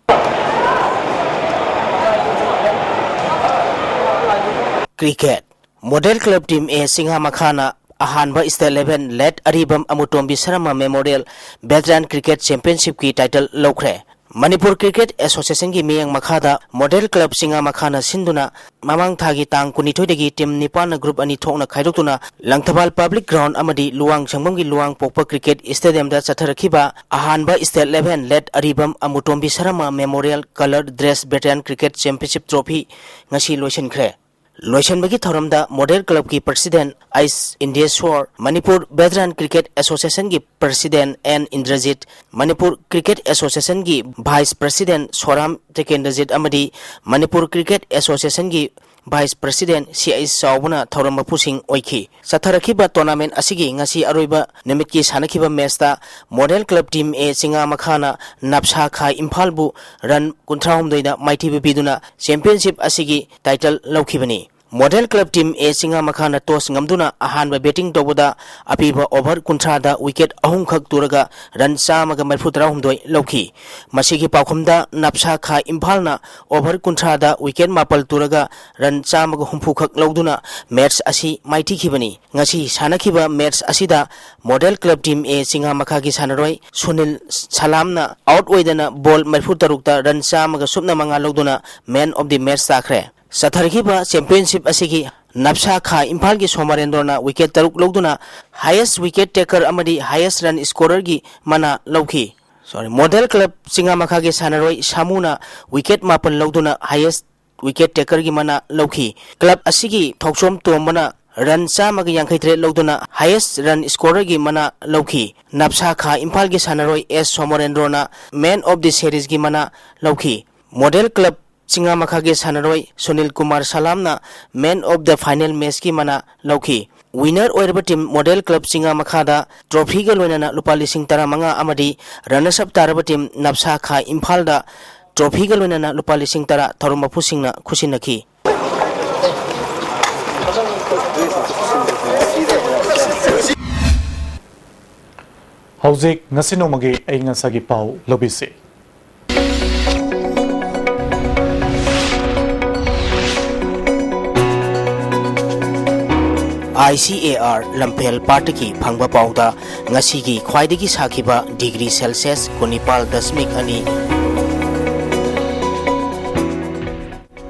Cricket. Model club team A ꯆꯤꯡꯉꯥ ꯃꯈꯥꯅ ꯑꯍꯥꯟꯕ state level late Aribam Amutombi Sharma memorial veteran cricket ꯆꯦꯝꯄꯤꯌꯟꯁꯤꯞꯀꯤ ꯇꯥꯏꯇꯜ ꯂꯧꯈ꯭ꯔꯦ꯫ ꯃꯅꯤꯄꯨꯔ ꯀ꯭ꯔꯤꯀꯦꯠ ꯑꯦꯁꯣꯁꯤꯌꯦꯁꯟꯒꯤ ꯃꯤꯠꯌꯦꯡ ꯃꯈꯥꯗ ꯃꯣꯗꯦꯜ ꯀ꯭ꯂꯕ ꯆꯤꯡꯉꯥ ꯃꯈꯥꯅ ꯁꯤꯟꯗꯨꯅ ꯃꯃꯥꯡ ꯊꯥꯒꯤ ꯇꯥꯡ ꯀꯨꯟꯅꯤꯊꯣꯏꯗꯒꯤ ꯇꯤꯝ ꯅꯤꯄꯥꯟꯅ ꯒ꯭ꯔꯨꯞ ꯑꯅꯤ ꯊꯣꯛꯅ ꯈꯥꯏꯗꯣꯛꯇꯨꯅ ꯂꯪꯊꯕꯥꯜ ꯄꯕ꯭ꯂꯤꯛ ꯒ꯭ꯔꯥꯎꯟ ꯑꯃꯗꯤ ꯂꯨꯋꯥꯡ ꯁꯪꯕꯝꯒꯤ ꯂꯨꯋꯥꯡ ꯄꯣꯛꯄ ꯀ꯭ꯔꯤꯀꯦꯠ ꯁ꯭ꯇꯦꯗꯤꯌꯝꯗ ꯆꯠꯊꯔꯛꯈꯤꯕ ꯑꯍꯥꯟꯕ state level late Aribam Amutombi Sharma memorial colour dress veteran cricket championship trophy ꯉꯁꯤ ꯂꯣꯏꯁꯤꯟꯈ꯭ꯔꯦ꯫ ꯂꯣꯏꯁꯤꯟꯕꯒꯤ ꯊꯧꯔꯝꯗ ꯃꯣꯗꯦꯜ ꯀ꯭ꯂꯕꯀꯤ president H Indesor, Manipur veteran cricket ꯑꯦꯁꯣꯁꯤꯌꯦꯁꯟꯒꯤ president N Indrajit, Manipur cricket ꯑꯦꯁꯣꯁꯤꯌꯦꯁꯟꯒꯤ ꯚꯥꯏꯁ ꯄ꯭ꯔꯁꯤꯗꯦꯟꯠ ꯁꯣꯔꯥꯝ ꯇꯦꯀꯦꯟꯗ꯭ꯔꯖꯤꯠ ꯑꯃꯗꯤ ꯃꯅꯤꯄꯨꯔ ꯀ꯭ꯔꯤꯀꯦꯠ ꯑꯦꯁꯣꯁꯤꯌꯦꯁꯟꯒꯤ ꯚꯥꯏꯁ ꯄ꯭ꯔꯁꯤꯗꯦꯟꯠ ꯁꯤ ꯑꯩꯆ ꯆꯥꯎꯕꯅ ꯊꯧꯔꯝ ꯃꯄꯨꯁꯤꯡ ꯑꯣꯏꯈꯤ꯫ ꯆꯠꯊꯔꯛꯈꯤꯕ ꯇꯣꯔꯅꯥꯃꯦꯟ ꯑꯁꯤꯒꯤ ꯉꯁꯤ ꯑꯔꯣꯏꯕ ꯅꯨꯃꯤꯠꯀꯤ ꯁꯥꯟꯅꯈꯤꯕ ꯃꯦꯆꯇ ꯃꯣꯗꯦꯜ ꯀ꯭ꯂꯕ ꯇꯤꯝ ꯑꯦ ꯆꯤꯡꯉꯥ ꯃꯈꯥꯅ ꯅꯞꯁꯥ ꯈꯥ ꯏꯝꯐꯥꯜꯕꯨ ꯔꯟ ꯀꯨꯟꯊ꯭ꯔꯥꯍꯨꯝꯗꯣꯏꯗ ꯃꯥꯏꯊꯤꯕ ꯄꯤꯗꯨꯅ ꯆꯦꯝꯄꯤꯌꯟꯁꯤꯞ ꯑꯁꯤꯒꯤ ꯇꯥꯏꯇꯜ ꯂꯧꯈꯤꯕꯅꯤ꯫ Model Club Team A ꯆꯤꯡꯉꯥ ꯃꯈꯥꯅ toss ꯉꯝꯗꯨꯅ ꯑꯍꯥꯟꯕ batting ꯇꯧꯕꯗ ꯑꯄꯤꯕ over ꯀꯨꯟꯊ꯭ꯔꯥꯗ wicket ꯑꯍꯨꯝꯈꯛ ꯇꯨꯔꯒ run ꯆꯥꯝꯃꯒ ꯃꯔꯤꯐꯨ ꯇꯔꯥꯍꯨꯝꯗꯣꯏ ꯂꯧꯈꯤ꯫ ꯃꯁꯤꯒꯤ ꯄꯥꯎꯈꯨꯝꯗ ꯅꯞꯁꯥ ꯈꯥ ꯏꯝꯐꯥꯜꯅ over ꯀꯨꯟꯊ꯭ꯔꯥꯗ wicket ꯃꯥꯄꯜ ꯇꯨꯔꯒ run ꯆꯥꯝꯃꯒ ꯍꯨꯝꯐꯨꯈꯛ ꯂꯧꯗꯨꯅ match ꯑꯁꯤ ꯃꯥꯏꯊꯤꯈꯤꯕꯅꯤ꯫ ꯉꯁꯤ ꯁꯥꯟꯅꯈꯤꯕ match ꯑꯁꯤꯗ Model Club Team A ꯆꯤꯡꯉꯥ ꯃꯈꯥꯒꯤ ꯁꯥꯟꯅꯔꯣꯏ ꯁꯨꯅꯤꯜ ꯁꯂꯥꯝꯅ out ꯑꯣꯏꯗꯅ ball ꯃꯔꯤꯐꯨ ꯇꯔꯨꯛꯇ run ꯆꯥꯝꯃꯒ ꯁꯨꯞꯅ ꯃꯉꯥ ꯂꯧꯗꯨꯅ man of the match ꯇꯥꯈ꯭ꯔꯦ꯫ ꯆꯠꯊꯔꯤꯕ championship ꯑꯁꯤꯒꯤ ꯅꯞꯁꯥ ꯈꯥ ꯏꯝꯐꯥꯜꯒꯤ ꯁꯣꯃꯔꯦꯟꯗ꯭ꯔꯣꯅ wicket ꯇꯔꯨꯛ ꯂꯧꯗꯨꯅ highest wicket taker ꯑꯃꯗꯤ highest run scorerꯒꯤ ꯃꯅꯥ ꯂꯧꯈꯤ꯫ Sorry, Model Club ꯆꯤꯡꯉꯥ ꯃꯈꯥꯒꯤ ꯁꯥꯟꯅꯔꯣꯏ ꯁꯥꯃꯨꯅ wicket ꯃꯥꯄꯜ ꯂꯧꯗꯨꯅ highest wicket takerꯒꯤ ꯃꯅꯥ ꯂꯧꯈꯤ꯫ Club ꯑꯁꯤꯒꯤ ꯊꯧꯆꯣꯝ ꯇꯣꯝꯕꯅ run ꯆꯥꯝꯃꯒ ꯌꯥꯡꯈꯩ ꯇꯔꯦꯠ ꯂꯧꯗꯨꯅ highest run scorerꯒꯤ ꯃꯅꯥ ꯂꯧꯈꯤ꯫ ꯅꯞꯁꯥ ꯈꯥ ꯏꯝꯐꯥꯜꯒꯤ ꯁꯥꯟꯅꯔꯣꯏ ꯑꯦꯁ ꯁꯣꯃꯔꯦꯟꯗ꯭ꯔꯣꯅ man of the seriesꯒꯤ ꯃꯅꯥ ꯂꯧꯈꯤ꯫ Model Club ꯆꯤꯡꯉꯥ ꯃꯈꯥꯒꯤ ꯁꯥꯟꯅꯔꯣꯏ Sunil Kumar ꯁꯂꯥꯝꯅ man of the final matchꯀꯤ ꯃꯅꯥ ꯂꯧꯈꯤ꯫ Winner ꯑꯣꯏꯔꯕ team Model Club ꯆꯤꯡꯉꯥ ꯃꯈꯥꯗ trophyꯒ ꯂꯣꯏꯅꯅ ꯂꯨꯄꯥ ꯂꯤꯁꯤꯡ ꯇꯔꯥꯃꯉꯥ ꯑꯃꯗꯤ runners up ꯇꯥꯔꯕ team ꯅꯞꯁꯥ ꯈꯥ ꯏꯝꯐꯥꯜꯗ trophyꯒ ꯂꯣꯏꯅꯅ ꯂꯨꯄꯥ ꯂꯤꯁꯤꯡ ꯇꯔꯥ ꯊꯧꯔꯝ ꯃꯄꯨꯁꯤꯡꯅ ꯈꯨꯠꯁꯤꯟꯅꯈꯤ꯫ ꯍꯧꯖꯤꯛ ꯉꯁꯤ ꯅꯣꯡꯃꯒꯤ ꯑꯏꯪ ꯑꯁꯥꯒꯤ ꯄꯥꯎ ꯂꯧꯕꯤꯁꯤ꯫ ICAR ꯂꯝꯐꯦꯜ ꯄꯥꯠꯇꯒꯤ ꯐꯪꯕ ꯄꯥꯎꯗ ꯉꯁꯤꯒꯤ ꯈ꯭ꯋꯥꯏꯗꯒꯤ ꯁꯥꯈꯤꯕ degree Celsius ꯀꯨꯟꯅꯤꯄꯥꯜ ꯗꯁꯃꯤꯛ ꯑꯅꯤ,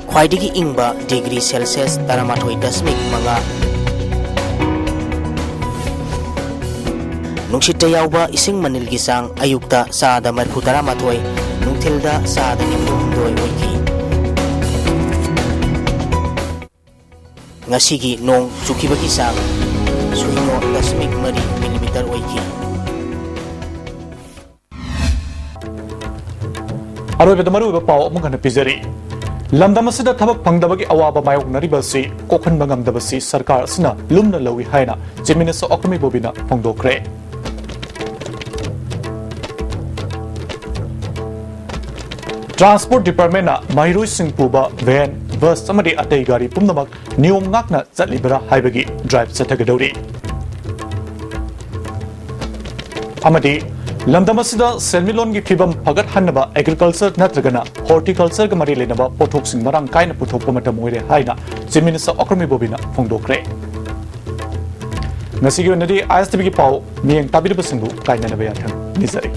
ꯈ꯭ꯋꯥꯏꯗꯒꯤ ꯏꯪꯕ degree Celsius ꯇꯔꯥꯃꯥꯊꯣꯏ ꯗꯁꯃꯤꯛ ꯃꯉꯥ꯫ ꯅꯨꯡꯁꯤꯠꯇ ꯌꯥꯎꯕ ꯏꯁꯤꯡ ꯃꯅꯤꯜꯒꯤ ꯆꯥꯡ ꯑꯌꯨꯛꯇ ꯆꯥꯗ ꯃꯔꯤꯐꯨ ꯇꯔꯥꯃꯥꯊꯣꯏ, ꯅꯨꯡꯊꯤꯜꯗ ꯆꯥꯗ ꯅꯤꯐꯨ ꯍꯨꯝꯗꯣꯏ ꯑꯣꯏꯈꯤ꯫ ꯉꯁꯤꯒꯤ ꯅꯣꯡ ꯆꯨꯈꯤꯕꯒꯤ ꯆꯥꯡ ꯁꯨꯏꯅꯣ ꯗꯁꯃꯤꯛ ꯃꯔꯤ millimeter ꯑꯣꯏꯈꯤ꯫ ꯑꯔꯣꯏꯕꯗ ꯃꯔꯨꯑꯣꯏꯕ ꯄꯥꯎ ꯑꯃꯨꯛ ꯍꯟꯅ ꯄꯤꯖꯔꯤ꯫ ꯂꯝꯗꯝ ꯑꯁꯤꯗ ꯊꯕꯛ ꯐꯪꯗꯕꯒꯤ ꯑꯋꯥꯕ ꯃꯥꯌꯣꯛꯅꯔꯤꯕ ꯑꯁꯤ ꯀꯣꯛꯍꯟꯕ ꯉꯝꯗꯕꯁꯤ ꯁꯔꯀꯥꯔ ꯑꯁꯤꯅ ꯂꯨꯝꯅ ꯂꯧꯏ ꯍꯥꯏꯅ Chief Minister ꯑꯣꯀꯃꯤ ꯕꯣꯕꯤꯅ ꯐꯣꯡꯗꯣꯛꯈ꯭ꯔꯦ꯫ Transport Departmentꯅ ꯃꯍꯩꯔꯣꯏꯁꯤꯡ ꯄꯨꯕ van ꯕꯁ ꯑꯃꯗꯤ ꯑꯇꯩ ꯒꯥꯔꯤ ꯄꯨꯝꯅꯃꯛ ꯅꯤꯌꯣꯝ ꯉꯥꯛꯅ ꯆꯠꯂꯤꯕ꯭ꯔꯥ ꯍꯥꯏꯕꯒꯤ ꯗ꯭ꯔꯥꯏꯚ ꯆꯠꯊꯒꯗꯧꯔꯤ꯫ ꯑꯃꯗꯤ ꯂꯝꯗꯝ ꯑꯁꯤꯗ ꯁꯦꯟꯃꯤꯠꯂꯣꯟꯒꯤ ꯐꯤꯕꯝ ꯐꯒꯠꯍꯟꯅꯕ ꯑꯦꯒ꯭ꯔꯤꯀꯜꯆꯔ ꯅꯠꯇ꯭ꯔꯒꯅ ꯍꯣꯔꯇꯤꯀꯜꯆꯔꯒ ꯃꯔꯤ ꯂꯩꯅꯕ ꯄꯣꯠꯊꯣꯛꯁꯤꯡ ꯃꯔꯥꯡ ꯀꯥꯏꯅ ꯄꯨꯊꯣꯛꯄ ꯃꯇꯝ ꯑꯣꯏꯔꯦ ꯍꯥꯏꯅ ꯆꯤꯐ ꯃꯤꯅꯤꯁꯇꯔ ꯑꯣꯀ꯭ꯔꯝ ꯏꯕꯣꯕꯤꯅ ꯐꯣꯡꯗꯣꯛꯈ꯭ꯔꯦ꯫ ꯉꯁꯤꯒꯤ ꯑꯣꯏꯅꯗꯤ ꯑꯥꯏ ꯑꯦꯁ ꯇꯤ ꯚꯤꯒꯤ ꯄꯥꯎ ꯃꯤꯠꯌꯦꯡ ꯇꯥꯕꯤꯔꯤꯕꯁꯤꯡꯕꯨ ꯀꯥꯏꯅꯅꯕ ꯌꯥꯊꯪ ꯅꯤꯖꯔꯤ꯫